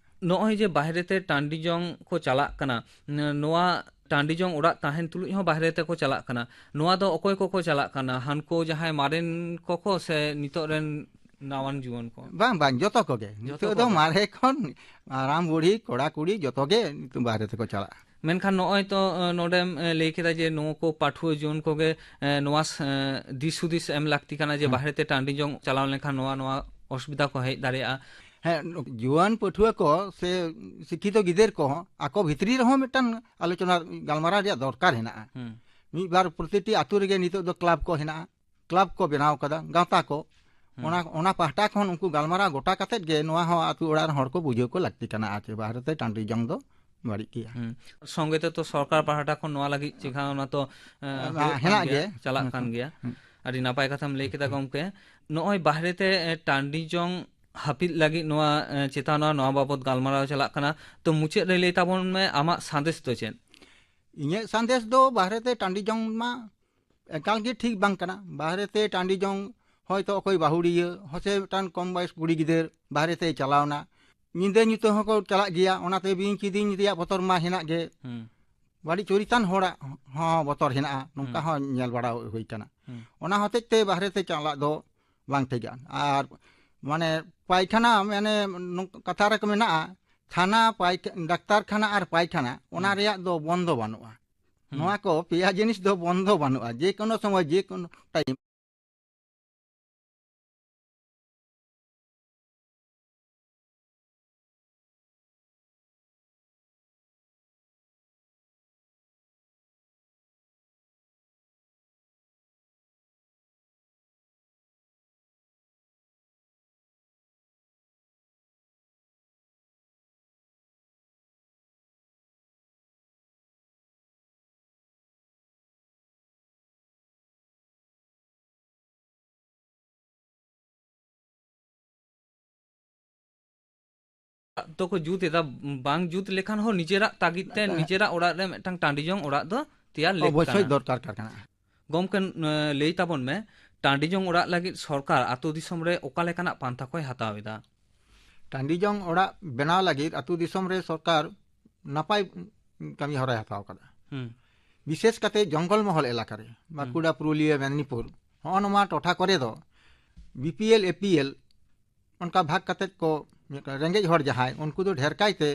ᱱᱚᱜᱼᱚᱭ ᱡᱮ ᱵᱟᱦᱨᱮ ᱛᱮ ᱴᱟᱺᱰᱤ ᱡᱚᱝ ᱠᱚ ᱪᱟᱞᱟᱜ ᱠᱟᱱᱟ, ᱱᱚᱣᱟ ᱴᱟᱺᱰᱤ ᱡᱚᱝ ᱚᱲᱟᱜ ᱛᱟᱦᱮᱱ ᱛᱩᱞᱩᱡ ᱦᱚᱸ ᱵᱟᱦᱨᱮ ᱛᱮᱠᱚ ᱪᱟᱞᱟᱜ ᱠᱟᱱᱟ᱾ ᱱᱚᱣᱟ ᱫᱚ ᱚᱠᱚᱭ ᱠᱚᱠᱚ ᱪᱟᱞᱟᱜ ᱠᱟᱱᱟ? ᱦᱟᱱᱠᱩ ᱡᱟᱦᱟᱸᱭ ᱢᱟᱨᱮᱱ ᱠᱚᱠᱚ ᱥᱮ ᱱᱤᱛᱚᱜ ᱨᱮᱱ ᱱᱟᱣᱟᱱ ᱡᱩᱣᱟᱹᱱ ᱠᱚ? ᱵᱟᱝ, ᱵᱟᱝ, ᱡᱚᱛᱚ ᱠᱚᱜᱮ᱾ ᱡᱚᱛᱚ ᱱᱤᱛᱚᱜ ᱫᱚ ᱠᱚᱜᱮ᱾ ᱢᱟᱨᱮ ᱠᱷᱚᱱ ᱦᱟᱲᱟᱢ ᱵᱩᱲᱦᱤ, ᱠᱚᱲᱟ ᱠᱩᱲᱤ, ᱡᱚᱛᱚ ᱜᱮ ᱱᱤᱛᱚᱜ ᱵᱟᱦᱨᱮ ᱛᱮᱠᱚ ᱪᱟᱞᱟᱜᱼᱟ᱾ ᱢᱮᱱᱠᱷᱟᱱ ᱱᱚᱜᱼᱚᱭ ᱛᱚ, ᱮ, ᱱᱚᱰᱮᱢ, ᱮ, ᱞᱟᱹᱭ ᱠᱮᱫᱟ ᱡᱮ ᱱᱚᱣᱟ ᱠᱚ ᱯᱟᱹᱴᱷᱩᱣᱟᱹ ᱡᱩᱣᱟᱹᱱ ᱠᱚᱜᱮ, ᱮ, ᱱᱚᱣᱟ ᱥ-, ᱮ, ᱫᱤᱥ ᱦᱩᱫᱤᱥ ᱮᱢ ᱞᱟᱹᱠᱛᱤ ᱠᱟᱱᱟ ᱡᱮ ᱦᱮᱸ᱾ ᱵᱟᱦᱨᱮ ᱛᱮ ᱴᱟᱺᱰᱤ ᱡᱚᱝ ᱪᱟᱞᱟᱣ ᱞᱮᱱᱠᱷᱟᱱ ᱱᱚᱣᱟ, ᱱᱚᱣᱟ ᱚᱥᱩᱵᱤᱫᱷᱟ ᱠᱚ ᱦᱮᱡ ᱫᱟᱲᱮᱭᱟᱜᱼᱟ᱾ ᱦᱮᱸ, ᱡᱩᱣᱟᱹᱱ ᱯᱟᱹᱴᱷᱩᱣᱟᱹ ᱠᱚ ᱥᱮ ᱥᱤᱠᱠᱷᱤᱛᱚ ᱜᱤᱫᱟᱹᱨ ᱠᱚᱦᱚᱸ ᱟᱠᱚ ᱵᱷᱤᱛᱨᱤ ᱨᱮᱦᱚᱸ ᱢᱤᱫᱴᱟᱝ ᱟᱞᱳᱪᱚᱱᱟ, ᱜᱟᱞᱢᱟᱨᱟᱣ ᱨᱮᱭᱟᱜ ᱫᱚᱨᱠᱟᱨ ᱦᱮᱱᱟᱜᱼᱟ᱾ ᱦᱩᱸ᱾ ᱢᱤᱫ ᱵᱟᱨ ᱯᱨᱚᱛᱤᱴᱤ ᱟᱛᱳ ᱨᱮᱜᱮ ᱱᱤᱛᱚᱜ ᱫᱚ ᱠᱞᱟᱵᱽ ᱠᱚ ᱦᱮᱱᱟᱜᱼᱟ, ᱠᱞᱟᱵᱽ ᱠᱚ ᱵᱮᱱᱟᱣ ᱠᱟᱫᱟ, ᱜᱟᱶᱛᱟ ᱠᱚ᱾ ᱦᱩᱸ᱾ ᱚᱱᱟ, ᱚᱱᱟ ᱯᱟᱦᱴᱟ ᱠᱷᱚᱱ ᱩᱱᱠᱩ ᱜᱟᱞᱢᱟᱨᱟᱣ ᱜᱚᱴᱟ ᱠᱟᱛᱮᱫ ᱜᱮ ᱱᱚᱣᱟ ᱦᱚᱸ ᱟᱛᱳ ᱚᱲᱟᱜ ᱨᱮᱱ ᱦᱚᱲ ᱠᱚ ᱵᱩᱡᱷᱟᱹᱣ ᱠᱚ ᱞᱟᱹᱠᱛᱤ ᱠᱟᱱᱟ, ᱟᱨ ᱪᱮ ᱵᱟᱦᱨᱮ ᱛᱮ ᱴᱟᱺᱰᱤ ᱡᱚᱝ ᱫᱚ ᱵᱟᱹᱲᱤᱡ ᱜᱮᱭᱟ᱾ ᱦᱩᱸ᱾ ᱥᱚᱸᱜᱮ ᱛᱮ ᱛᱚ ᱥᱚᱨᱠᱟᱨ ᱯᱟᱦᱴᱟ ᱠᱷᱚᱱ ᱱᱚᱣᱟ ᱞᱟᱹᱜᱤᱫ ᱪᱮᱠᱟ ᱚᱱᱟ ᱛᱚ, ᱮ, ᱦᱮᱸ, ᱦᱩᱭᱩᱜ ᱠᱟᱱ ᱦᱮᱱᱟᱜ ᱜᱮᱭᱟ, ᱜᱮ᱾ ᱪᱟᱞᱟᱜ ᱦᱮᱸ, ᱠᱟᱱ ᱜᱮᱭᱟ᱾ ᱦᱮᱸ᱾ ᱟᱹᱰᱤ ᱱᱟᱯᱟᱭ ᱠᱟᱛᱷᱟᱢ ᱞᱟᱹᱭ ᱠᱮᱫᱟ ᱜᱚᱢᱠᱮ᱾ ᱱᱚᱜᱼᱚᱭ ᱵᱟᱦᱨᱮ ᱛᱮ, ᱮ, ᱴᱟᱺᱰᱤ ᱡᱚᱝ ᱦᱟᱹᱯᱤᱫ ᱞᱟᱹᱜᱤᱫ ᱱᱚᱣᱟ, ᱮ, ᱪᱮᱛᱟᱱ ᱱᱚᱣᱟ, ᱱᱚᱣᱟ ᱵᱟᱵᱚᱛ ᱜᱟᱞᱢᱟᱨᱟᱣ ᱪᱟᱞᱟᱜ ᱠᱟᱱᱟ᱾ ᱛᱚ ᱢᱩᱪᱟᱹᱫ ᱨᱮ ᱞᱟᱹᱭ ᱛᱟᱵᱚᱱ ᱢᱮ ᱟᱢᱟᱜ ᱥᱟᱸᱫᱮᱥ ᱫᱚ ᱪᱮᱫ? ᱤᱧᱟᱹᱜ ᱥᱟᱸᱫᱮᱥ ᱫᱚ ᱵᱟᱦᱨᱮ ᱛᱮ ᱴᱟᱺᱰᱤ ᱡᱚᱝ ᱢᱟ ᱮᱠᱟᱞ ᱜᱮ ᱴᱷᱤᱠ ᱵᱟᱝ ᱠᱟᱱᱟ᱾ ᱵᱟᱦᱨᱮ ᱛᱮ ᱴᱟᱺᱰᱤ ᱡᱚᱝ, ᱦᱚᱭᱛᱳ ᱚᱠᱚᱭ ᱵᱟᱹᱦᱩᱲᱤᱭᱟᱹ, ᱦᱚᱸ ᱥᱮ ᱢᱤᱫᱴᱟᱝ ᱠᱚᱢ ᱵᱚᱭᱮᱥ ᱠᱩᱲᱤ ᱜᱤᱫᱟᱹᱨ ᱵᱟᱦᱨᱮ ᱛᱮᱭ ᱪᱟᱞᱟᱣᱱᱟ, ᱧᱤᱫᱟᱹ ᱧᱩᱛᱟᱹ ᱦᱚᱸᱠᱚ ᱪᱟᱞᱟᱜ ᱜᱮᱭᱟ, ᱚᱱᱟᱛᱮ ᱵᱤᱧ ᱠᱤᱫᱤᱧ ᱨᱮᱭᱟᱜ ᱵᱚᱛᱚᱨ ᱢᱟ ᱦᱮᱱᱟᱜ ᱜᱮ᱾ ᱦᱩᱸ᱾ ᱵᱟᱹᱲᱤᱡ ᱪᱚᱨᱤᱛᱟᱱ ᱦᱚᱲᱟᱜ ᱦᱚᱸ ᱵᱚᱛᱚᱨ ᱦᱮᱱᱟᱜᱼᱟ, ᱱᱚᱝᱠᱟ ᱦᱩᱸ᱾ ᱦᱚᱸ ᱧᱮᱞ ᱵᱟᱲᱟ ᱦᱩᱭ ᱠᱟᱱᱟ᱾ ᱦᱩᱸ᱾ ᱚᱱᱟ ᱦᱚᱛᱮᱡ ᱛᱮ ᱵᱟᱦᱨᱮ ᱛᱮ ᱪᱟᱞᱟᱜ ᱫᱚ ᱵᱟᱝ ᱴᱷᱤᱠᱟ᱾ ᱟᱨ ᱢᱟᱱᱮ ᱯᱟᱭᱠᱷᱟᱱᱟ, ᱢᱟᱱᱮ ᱱᱚᱝ-, ᱠᱟᱛᱷᱟ ᱨᱮᱠᱚ ᱢᱮᱱᱟᱜᱼᱟ, ᱛᱷᱟᱱᱟ, ᱯᱟᱭᱠ-, ᱰᱟᱠᱛᱟᱨ ᱠᱷᱟᱱᱟ ᱟᱨ ᱯᱟᱭᱠᱷᱟᱱᱟ, ᱚᱱᱟ ᱦᱩᱸ᱾ ᱨᱮᱭᱟᱜ ᱫᱚ ᱵᱚᱱᱫᱚ ᱵᱟᱹᱱᱩᱜᱼᱟ᱾ ᱦᱩᱸ᱾ ᱱᱚᱣᱟ ᱠᱚ ᱯᱮᱭᱟ ᱡᱤᱱᱤᱥ ᱫᱚ ᱵᱚᱱᱫᱚ ᱵᱟᱹᱱᱩᱜᱼᱟ, ᱡᱮ ᱠᱳᱱᱳ ᱥᱚᱢᱚᱭ, ᱡᱮ ᱠᱳᱱᱳ ᱴᱟᱭᱤᱢ᱾ ᱫᱚᱠᱚ ᱡᱩᱛ ᱮᱫᱟ, ᱵᱟᱝ ᱡᱩᱛ ᱞᱮᱠᱷᱟᱱ ᱦᱚᱸ ᱱᱤᱡᱮᱨᱟᱜ ᱛᱟᱜᱤᱫ ᱛᱮ ᱦᱮᱸ᱾ ᱱᱤᱡᱮᱨᱟᱜ ᱚᱲᱟᱜ ᱨᱮ ᱢᱤᱫᱴᱟᱝ ᱴᱟᱺᱰᱤ ᱡᱚᱝ ᱚᱲᱟᱜ ᱫᱚ ᱛᱮᱭᱟᱨ ᱞᱮᱠ ᱚᱵᱚᱥᱥᱳᱭ ᱠᱟᱱᱟ᱾ ᱫᱚᱨᱠᱟᱨ ᱠᱟᱱᱟ᱾ ᱜᱚᱢᱠᱮ, ᱮ, ᱞᱟᱹᱭ ᱛᱟᱵᱚᱱ ᱢᱮ, ᱴᱟᱺᱰᱤ ᱡᱚᱝ ᱚᱲᱟᱜ ᱞᱟᱹᱜᱤᱫ ᱥᱚᱨᱠᱟᱨ ᱟᱛᱳ ᱫᱤᱥᱚᱢ ᱨᱮ ᱚᱠᱟ ᱞᱮᱠᱟᱱᱟᱜ ᱯᱟᱱᱛᱷᱟ ᱠᱚᱭ ᱦᱟᱛᱟᱣ ᱮᱫᱟ? ᱴᱟᱺᱰᱤ ᱡᱚᱝ ᱚᱲᱟᱜ ᱵᱮᱱᱟᱣ ᱞᱟᱹᱜᱤᱫ ᱟᱛᱳ ᱫᱤᱥᱚᱢ ᱨᱮ ᱥᱚᱨᱠᱟᱨ ᱱᱟᱯᱟᱭ ᱠᱟᱹᱢᱤ ᱦᱚᱨᱟᱭ ᱦᱟᱛᱟᱣ ᱠᱟᱫᱟ᱾ ᱦᱩᱸ᱾ ᱵᱤᱥᱮᱥ ᱠᱟᱛᱮ ᱡᱚᱝᱜᱚᱞ ᱢᱚᱦᱚᱞ ᱮᱞᱟᱠᱟ ᱨᱮ, ᱵᱟᱸᱠᱩᱲᱟ, ᱯᱩᱨᱩᱞᱤᱭᱟᱹ, ᱢᱮᱫᱽᱱᱤᱯᱩᱨ, ᱦᱚᱸᱜᱼᱚ ᱱᱚᱣᱟ ᱴᱚᱴᱷᱟ ᱠᱚᱨᱮ ᱫᱚ ᱵᱤᱯᱤᱮᱞ, ᱮᱯᱤᱮᱞ ᱚᱱᱠᱟ ᱵᱷᱟᱜᱽ ᱠᱟᱛᱮ ᱠᱚ, ᱨᱮᱸᱜᱮᱡ ᱦᱚᱲ ᱡᱟᱦᱟᱸᱭ, ᱩᱱᱠᱩ ᱫᱚ ᱰᱷᱮᱨ ᱠᱟᱭᱛᱮ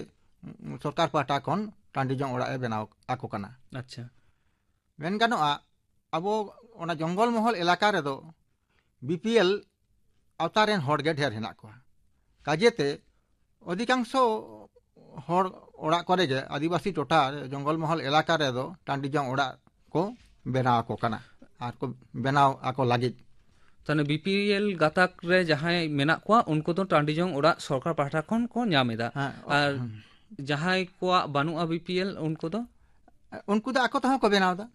ᱥᱚᱨᱠᱟᱨ ᱯᱟᱦᱴᱟ ᱠᱷᱚᱱ ᱴᱟᱺᱰᱤ ᱡᱚᱝ ᱚᱲᱟᱜ ᱮ ᱵᱮᱱᱟᱣ ᱟᱠᱚ ᱠᱟᱱᱟ᱾ ᱟᱪᱪᱷᱟ᱾ ᱢᱮᱱ ᱜᱟᱱᱚᱜᱼᱟ, ᱟᱵᱚ ᱚᱱᱟ ᱡᱚᱝᱜᱚᱞ ᱢᱚᱦᱚᱞ ᱮᱞᱟᱠᱟ ᱨᱮᱫᱚ ᱵᱤᱯᱤᱮᱞ ᱟᱣᱛᱟ ᱨᱮᱱ ᱦᱚᱲ ᱜᱮ ᱰᱷᱮᱨ ᱦᱮᱱᱟᱜ ᱠᱚᱣᱟ᱾ ᱠᱟᱡᱮᱛᱮ ᱚᱫᱷᱤᱠᱟᱝᱥᱚ ᱦᱚᱲ ᱚᱲᱟᱜ ᱠᱚᱨᱮ ᱜᱮ ᱟᱹᱫᱤᱵᱟᱹᱥᱤ ᱴᱚᱴᱷᱟ ᱨᱮ, ᱡᱚᱝᱜᱚᱞ ᱢᱚᱦᱚᱞ ᱮᱞᱟᱠᱟ ᱨᱮᱫᱚ ᱴᱟᱺᱰᱤ ᱡᱚᱝ ᱚᱲᱟᱜ ᱠᱚ ᱵᱮᱱᱟᱣ ᱟᱠᱚ ᱠᱟᱱᱟ ᱟᱨ ᱠᱚ ᱵᱮᱱᱟᱣ ᱟᱠᱚ ᱞᱟᱹᱜᱤᱫ᱾ ᱛᱟᱦᱞᱮ ᱵᱤᱯᱤᱮᱞ ᱜᱟᱛᱟᱠ ᱨᱮ ᱡᱟᱦᱟᱸᱭ ᱢᱮᱱᱟᱜ ᱠᱚᱣᱟ, ᱩᱱᱠᱩ ᱫᱚ ᱴᱟᱺᱰᱤ ᱡᱚᱝ ᱚᱲᱟᱜ ᱥᱚᱨᱠᱟᱨ ᱯᱟᱦᱴᱟ ᱠᱷᱚᱱ ᱠᱚ ᱧᱟᱢ ᱮᱫᱟ᱾ ᱦᱮᱸ, ᱚ-, ᱟᱨ ᱦᱩᱸ᱾ ᱡᱟᱦᱟᱸᱭ ᱠᱚᱣᱟᱜ ᱵᱟᱹᱱᱩᱜᱼᱟ ᱵᱤᱯᱤᱮᱞ, ᱩᱱᱠᱩ ᱫᱚ? ᱩᱱᱠᱩ ᱫᱚ ᱟᱠᱚ ᱛᱮᱦᱚᱸ ᱠᱚ ᱵᱮᱱᱟᱣ ᱮᱫᱟ᱾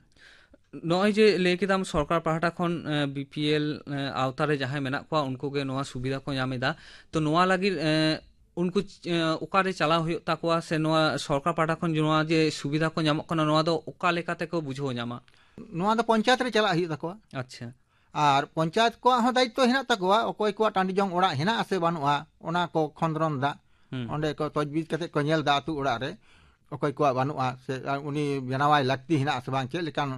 ᱱᱚᱜᱼᱚᱭ ᱡᱮ ᱞᱟᱹᱭ ᱠᱮᱫᱟᱢ ᱥᱚᱨᱠᱟᱨ ᱯᱟᱦᱴᱟ ᱠᱷᱚᱱ, ᱮ, ᱵᱤᱯᱤᱮᱞ, ᱮ, ᱟᱣᱛᱟ ᱨᱮ ᱡᱟᱦᱟᱸᱭ ᱢᱮᱱᱟᱜ ᱠᱚᱣᱟ, ᱩᱱᱠᱩ ᱜᱮ ᱱᱚᱣᱟ ᱥᱩᱵᱤᱫᱷᱟ ᱠᱚ ᱧᱟᱢ ᱮᱫᱟ᱾ ᱛᱚ, ᱱᱚᱣᱟ ᱞᱟᱹᱜᱤᱫ, ᱮ, ᱩᱱᱠᱩ ᱪ-, ᱮ, ᱚᱠᱟᱨᱮ ᱪᱟᱞᱟᱣ ᱦᱩᱭᱩᱜ ᱛᱟᱠᱚᱣᱟ, ᱥᱮ ᱱᱚᱣᱟ ᱥᱚᱨᱠᱟᱨ ᱯᱟᱦᱴᱟ ᱠᱷᱚᱱ ᱱᱚᱣᱟ ᱡᱮ ᱥᱩᱵᱤᱫᱷᱟ ᱠᱚ ᱧᱟᱢᱚᱜ ᱠᱟᱱᱟ, ᱱᱚᱣᱟ ᱫᱚ ᱚᱠᱟ ᱞᱮᱠᱟ ᱛᱮᱠᱚ ᱵᱩᱡᱷᱟᱹᱣ ᱧᱟᱢᱟ? ᱱᱚᱣᱟ ᱫᱚ ᱯᱚᱧᱪᱟᱭᱮᱛ ᱨᱮ ᱪᱟᱞᱟᱜ ᱦᱩᱭᱩᱜ ᱛᱟᱠᱚᱣᱟ᱾ ᱟᱪᱪᱷᱟ᱾ ᱟᱨ ᱯᱚᱧᱪᱟᱭᱮᱛ ᱠᱚᱣᱟᱜ ᱦᱚᱸ ᱫᱟᱭᱤᱛᱛᱚ ᱦᱮᱱᱟᱜ ᱛᱟᱠᱚᱣᱟ, ᱚᱠᱚᱭ ᱠᱚᱣᱟᱜ ᱴᱟᱺᱰᱤ ᱡᱚᱝ ᱚᱲᱟᱜ ᱦᱮᱱᱟᱜ ᱟᱥᱮ ᱵᱟᱹᱱᱩᱜᱼᱟ, ᱚᱱᱟ ᱠᱚ ᱠᱷᱚᱸᱫᱽᱨᱚᱱ ᱫᱟ᱾ ᱦᱩᱸ᱾ ᱚᱸᱰᱮ ᱠᱚ ᱛᱚᱡᱽᱵᱤᱡᱽ ᱠᱟᱛᱮ ᱠᱚ ᱧᱮᱞ ᱫᱟ ᱟᱹᱛᱩ ᱚᱲᱟᱜ ᱨᱮ ᱚᱠᱚᱭ ᱠᱚᱣᱟᱜ ᱵᱟᱹᱱᱩᱜᱼᱟ, ᱥᱮ ᱩᱱᱤ ᱵᱮᱱᱟᱣᱟᱭ ᱞᱟᱹᱠᱛᱤ ᱦᱮᱱᱟᱜ ᱟᱥᱮ ᱵᱟᱝ, ᱪᱮᱫ ᱞᱮᱠᱟᱱ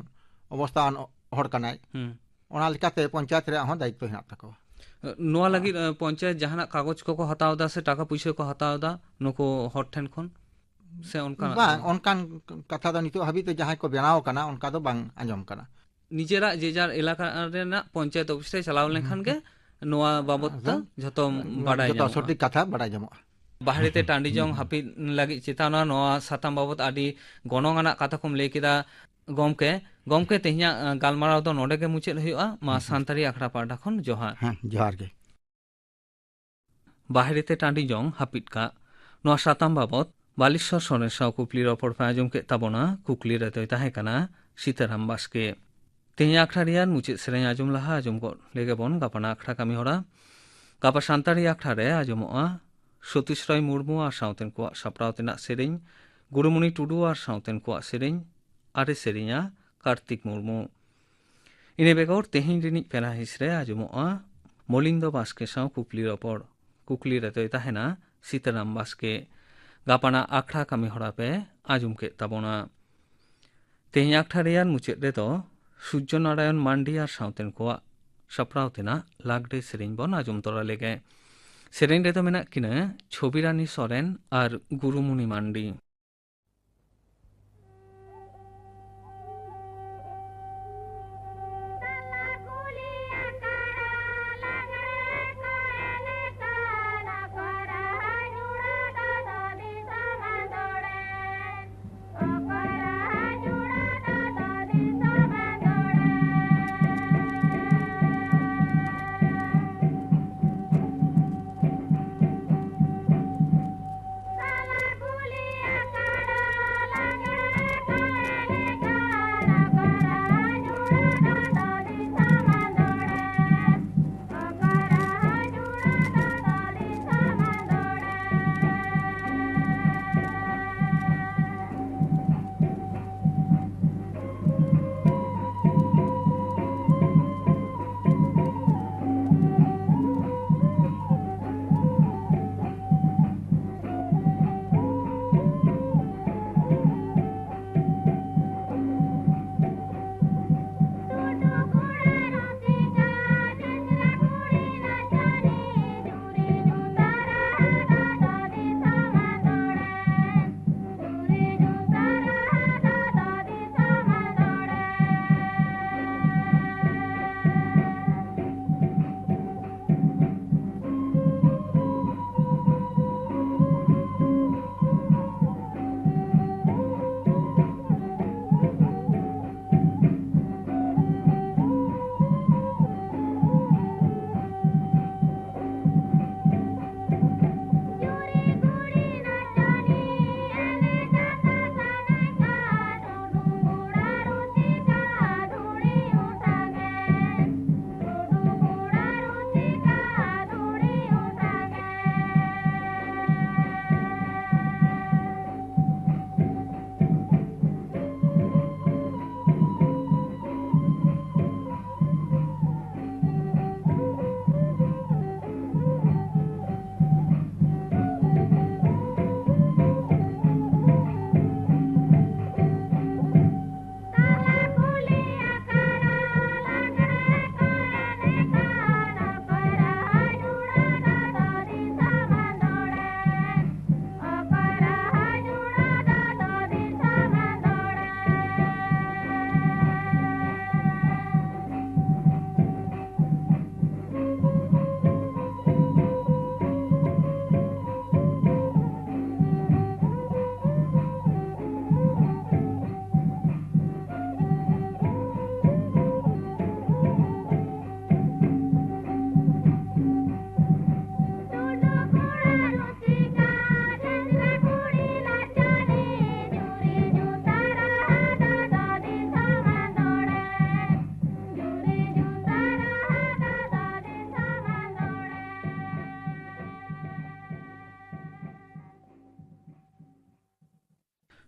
ᱚᱵᱚᱥᱛᱷᱟᱣᱟᱱ ᱦᱚᱲ ᱠᱟᱱᱟᱭ᱾ ᱦᱩᱸ᱾ ᱚᱱᱟ ᱞᱮᱠᱟᱛᱮ ᱯᱚᱧᱪᱟᱭᱮᱛ ᱨᱮᱭᱟᱜ ᱦᱚᱸ ᱫᱟᱭᱤᱛᱛᱚ ᱦᱮᱱᱟᱜ ᱛᱟᱠᱚᱣᱟ᱾ ᱱᱚᱣᱟ ᱞᱟᱹᱜᱤᱫ, ᱮ, ᱯᱚᱧᱪᱟᱭᱮᱛ ᱡᱟᱦᱟᱱᱟᱜ ᱠᱟᱜᱚᱡᱽ ᱠᱚᱠᱚ ᱦᱟᱛᱟᱣ ᱮᱫᱟ ᱥᱮ ᱴᱟᱠᱟ ᱯᱩᱭᱥᱟᱹ ᱠᱚ ᱦᱟᱛᱟᱣ ᱮᱫᱟ ᱱᱩᱠᱩ ᱦᱚᱲ ᱴᱷᱮᱱ ᱠᱷᱚᱱ, ᱥᱮ ᱚᱱᱠᱟᱱᱟᱜ ᱵᱟᱝ, ᱫᱚ ᱵᱟᱝ? ᱚᱱᱠᱟᱱ ᱠᱟᱛᱷᱟ ᱫᱚ ᱱᱤᱛᱚᱜ ᱦᱟᱹᱵᱤᱡ ᱛᱮ ᱡᱟᱦᱟᱸᱭ ᱠᱚ ᱵᱮᱱᱟᱣ ᱠᱟᱱᱟ, ᱚᱱᱠᱟ ᱫᱚ ᱵᱟᱝ ᱟᱸᱡᱚᱢ ᱠᱟᱱᱟ᱾ ᱱᱤᱡᱮᱨᱟᱜ ᱡᱮ ᱡᱟᱨ ᱮᱞᱟᱠᱟ ᱨᱮᱱᱟᱜ ᱯᱚᱧᱪᱟᱭᱮᱛ ᱚᱯᱷᱤᱥ ᱨᱮ ᱪᱟᱞᱟᱣ ᱞᱮᱱᱠᱷᱟᱱ ᱜᱮ ᱱᱚᱣᱟ ᱵᱟᱵᱚᱛ ᱛᱮ ᱟᱫᱚ ᱡᱷᱚᱛᱚᱢ ᱵᱟᱰᱟᱭ ᱡᱚᱛᱚ ᱧᱟᱢᱚᱜᱼᱟ᱾ ᱥᱚᱴᱷᱤᱠ ᱠᱟᱛᱷᱟ ᱵᱟᱰᱟᱭ ᱧᱟᱢᱚᱜᱼᱟ᱾ ᱵᱟᱦᱨᱮ ᱛᱮ ᱴᱟᱺᱰᱤ ᱡᱚᱝ ᱦᱟᱹᱯᱤᱫ ᱞᱟᱹᱜᱤᱫ ᱪᱮᱛᱟᱱ ᱱᱚᱣᱟ ᱥᱟᱛᱟᱢ ᱵᱟᱵᱚᱛ ᱟᱹᱰᱤ ᱜᱚᱱᱚᱝ ᱟᱱᱟᱜ ᱠᱟᱛᱷᱟ ᱠᱚᱢ ᱞᱟᱹᱭ ᱠᱮᱫᱟ ᱜᱚᱢᱠᱮ᱾ ᱜᱚᱢᱠᱮ, ᱛᱮᱦᱮᱧᱟᱜ, ᱟ, ᱜᱟᱞᱢᱟᱨᱟᱣ ᱫᱚ ᱱᱚᱰᱮ ᱜᱮ ᱢᱩᱪᱟᱹᱫ ᱦᱩᱭᱩᱜᱼᱟ᱾ ᱢᱟ, ᱥᱟᱱᱛᱟᱲᱤ ᱟᱠᱷᱲᱟ ᱯᱟᱦᱴᱟ ᱠᱷᱚᱱ ᱡᱚᱦᱟᱨ᱾ ᱦᱮᱸ, ᱡᱚᱦᱟᱨ ᱜᱮ᱾ ᱵᱟᱦᱨᱮ ᱛᱮ ᱴᱟᱺᱰᱤ ᱡᱚᱝ ᱦᱟᱹᱯᱤᱫ ᱠᱟᱜ᱾ ᱱᱚᱣᱟ ᱥᱟᱛᱟᱢ ᱵᱟᱵᱚᱛ ᱵᱟᱞᱮᱥᱣᱚᱨ ᱥᱚᱨᱮᱱ ᱥᱟᱶ ᱠᱩᱠᱞᱤ ᱨᱚᱯᱚᱲ ᱯᱮ ᱟᱸᱡᱚᱢ ᱠᱮᱫ ᱛᱟᱵᱚᱱᱟ᱾ ᱠᱩᱠᱞᱤ ᱨᱮᱫᱚᱭ ᱛᱟᱦᱮᱸ ᱠᱟᱱᱟ ᱥᱤᱛᱟᱨᱟᱢ ᱵᱟᱥᱠᱮ᱾ ᱛᱮᱦᱮᱧ ᱟᱠᱷᱲᱟ ᱨᱮᱭᱟᱜ ᱢᱩᱪᱟᱹᱫ ᱥᱮᱨᱮᱧ ᱟᱸᱡᱚᱢ ᱞᱟᱦᱟ ᱟᱸᱡᱚᱢ ᱜᱚᱫ ᱞᱮᱜᱮ ᱵᱚᱱ ᱜᱟᱯᱟᱱᱟᱜ ᱟᱠᱷᱲᱟ ᱠᱟᱹᱢᱤ ᱦᱚᱨᱟ᱾ ᱜᱟᱯᱟ ᱥᱟᱱᱛᱟᱲᱤ ᱟᱠᱷᱲᱟ ᱨᱮ ᱟᱸᱡᱚᱢᱚᱜᱼᱟ ᱥᱚᱛᱤᱥ ᱨᱚᱭ ᱢᱩᱨᱢᱩ ᱟᱨ ᱥᱟᱶᱛᱮᱱ ᱠᱚᱣᱟᱜ ᱥᱟᱯᱲᱟᱣ ᱛᱮᱱᱟᱜ ᱥᱮᱨᱮᱧ, ᱜᱩᱨᱩᱢᱩᱱᱤ ᱴᱩᱰᱩ ᱟᱨ ᱥᱟᱶᱛᱮᱱ ᱠᱚᱣᱟᱜ ᱥᱮᱨᱮᱧ, ᱟᱨᱮ ᱥᱮᱨᱮᱧᱟ ᱠᱟᱨᱛᱤᱠ ᱢᱩᱨᱢᱩ᱾ ᱤᱱᱟᱹ ᱵᱮᱜᱚᱨ ᱛᱮᱦᱮᱧ ᱨᱤᱱᱤᱡ ᱯᱮᱲᱟ ᱦᱤᱸᱥ ᱨᱮ ᱟᱸᱡᱚᱢᱚᱜᱼᱟ ᱢᱚᱞᱤᱱᱫᱚ ᱵᱟᱥᱠᱮ ᱥᱟᱶ ᱠᱩᱠᱞᱤ ᱨᱚᱯᱚᱲ᱾ ᱠᱩᱠᱞᱤ ᱨᱮᱫᱚᱭ ᱛᱟᱦᱮᱱᱟ ᱥᱤᱛᱟᱨᱟᱢ ᱵᱟᱥᱠᱮ᱾ ᱜᱟᱯᱟᱱᱟᱜ ᱟᱠᱷᱲᱟ ᱠᱟᱹᱢᱤ ᱦᱚᱨᱟ ᱯᱮ ᱟᱸᱡᱚᱢ ᱠᱮᱫ ᱛᱟᱵᱚᱱᱟ᱾ ᱛᱮᱦᱮᱧ ᱟᱠᱷᱲᱟ ᱨᱮᱭᱟᱜ ᱢᱩᱪᱟᱹᱫ ᱨᱮᱫᱚ ᱥᱩᱨᱡᱚ ᱱᱟᱨᱟᱭᱚᱱ ᱢᱟᱱᱰᱤ ᱟᱨ ᱥᱟᱶᱛᱮᱱ ᱠᱚᱣᱟᱜ ᱥᱟᱯᱲᱟᱣ ᱛᱮᱱᱟᱜ ᱞᱟᱜᱽᱲᱮ ᱥᱮᱨᱮᱧ ᱵᱚᱱ ᱟᱸᱡᱚᱢ ᱛᱚᱨᱟ ᱞᱮᱜᱮ᱾ ᱥᱮᱨᱮᱧ ᱨᱮᱫᱚ ᱢᱮᱱᱟᱜ ᱠᱤᱱᱟ ᱪᱷᱚᱵᱤᱨᱟᱱᱤ ᱥᱚᱨᱮᱱ ᱟᱨ ᱜᱩᱨᱩᱢᱩᱱᱤ ᱢᱟᱱᱰᱤ᱾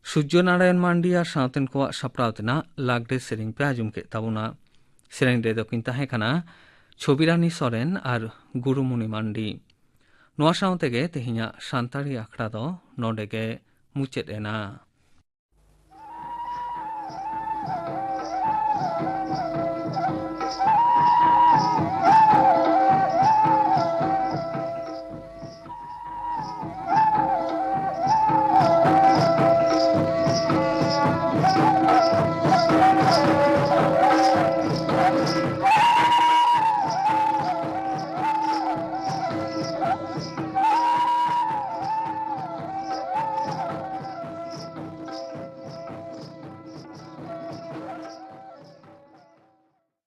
ᱥᱩᱨᱡᱚ ᱱᱟᱨᱟᱭᱚᱱ ᱢᱟᱱᱰᱤ ᱟᱨ ᱥᱟᱶᱛᱮᱱ ᱠᱚᱣᱟᱜ ᱥᱟᱯᱲᱟᱣ ᱛᱮᱱᱟᱜ ᱞᱟᱜᱽᱰᱮ ᱥᱮᱨᱮᱧ ᱯᱮ ᱟᱸᱡᱚᱢ ᱠᱮᱫ ᱛᱟᱵᱚᱱᱟ᱾ ᱥᱮᱨᱮᱧ ᱨᱮᱫᱚ ᱠᱤᱱ ᱛᱟᱦᱮᱸ ᱠᱟᱱᱟ ᱪᱷᱚᱵᱤᱨᱟᱱᱤ ᱥᱚᱨᱮᱱ ᱟᱨ ᱜᱩᱨᱩᱢᱩᱱᱤ ᱢᱟᱱᱰᱤ᱾ ᱱᱚᱣᱟ ᱥᱟᱶ ᱛᱮᱜᱮ ᱛᱮᱦᱮᱧᱟᱜ ᱥᱟᱱᱛᱟᱲᱤ ᱟᱠᱷᱲᱟ ᱫᱚ ᱱᱚᱰᱮ ᱜᱮ ᱢᱩᱪᱟᱹᱫ ᱮᱱᱟ᱾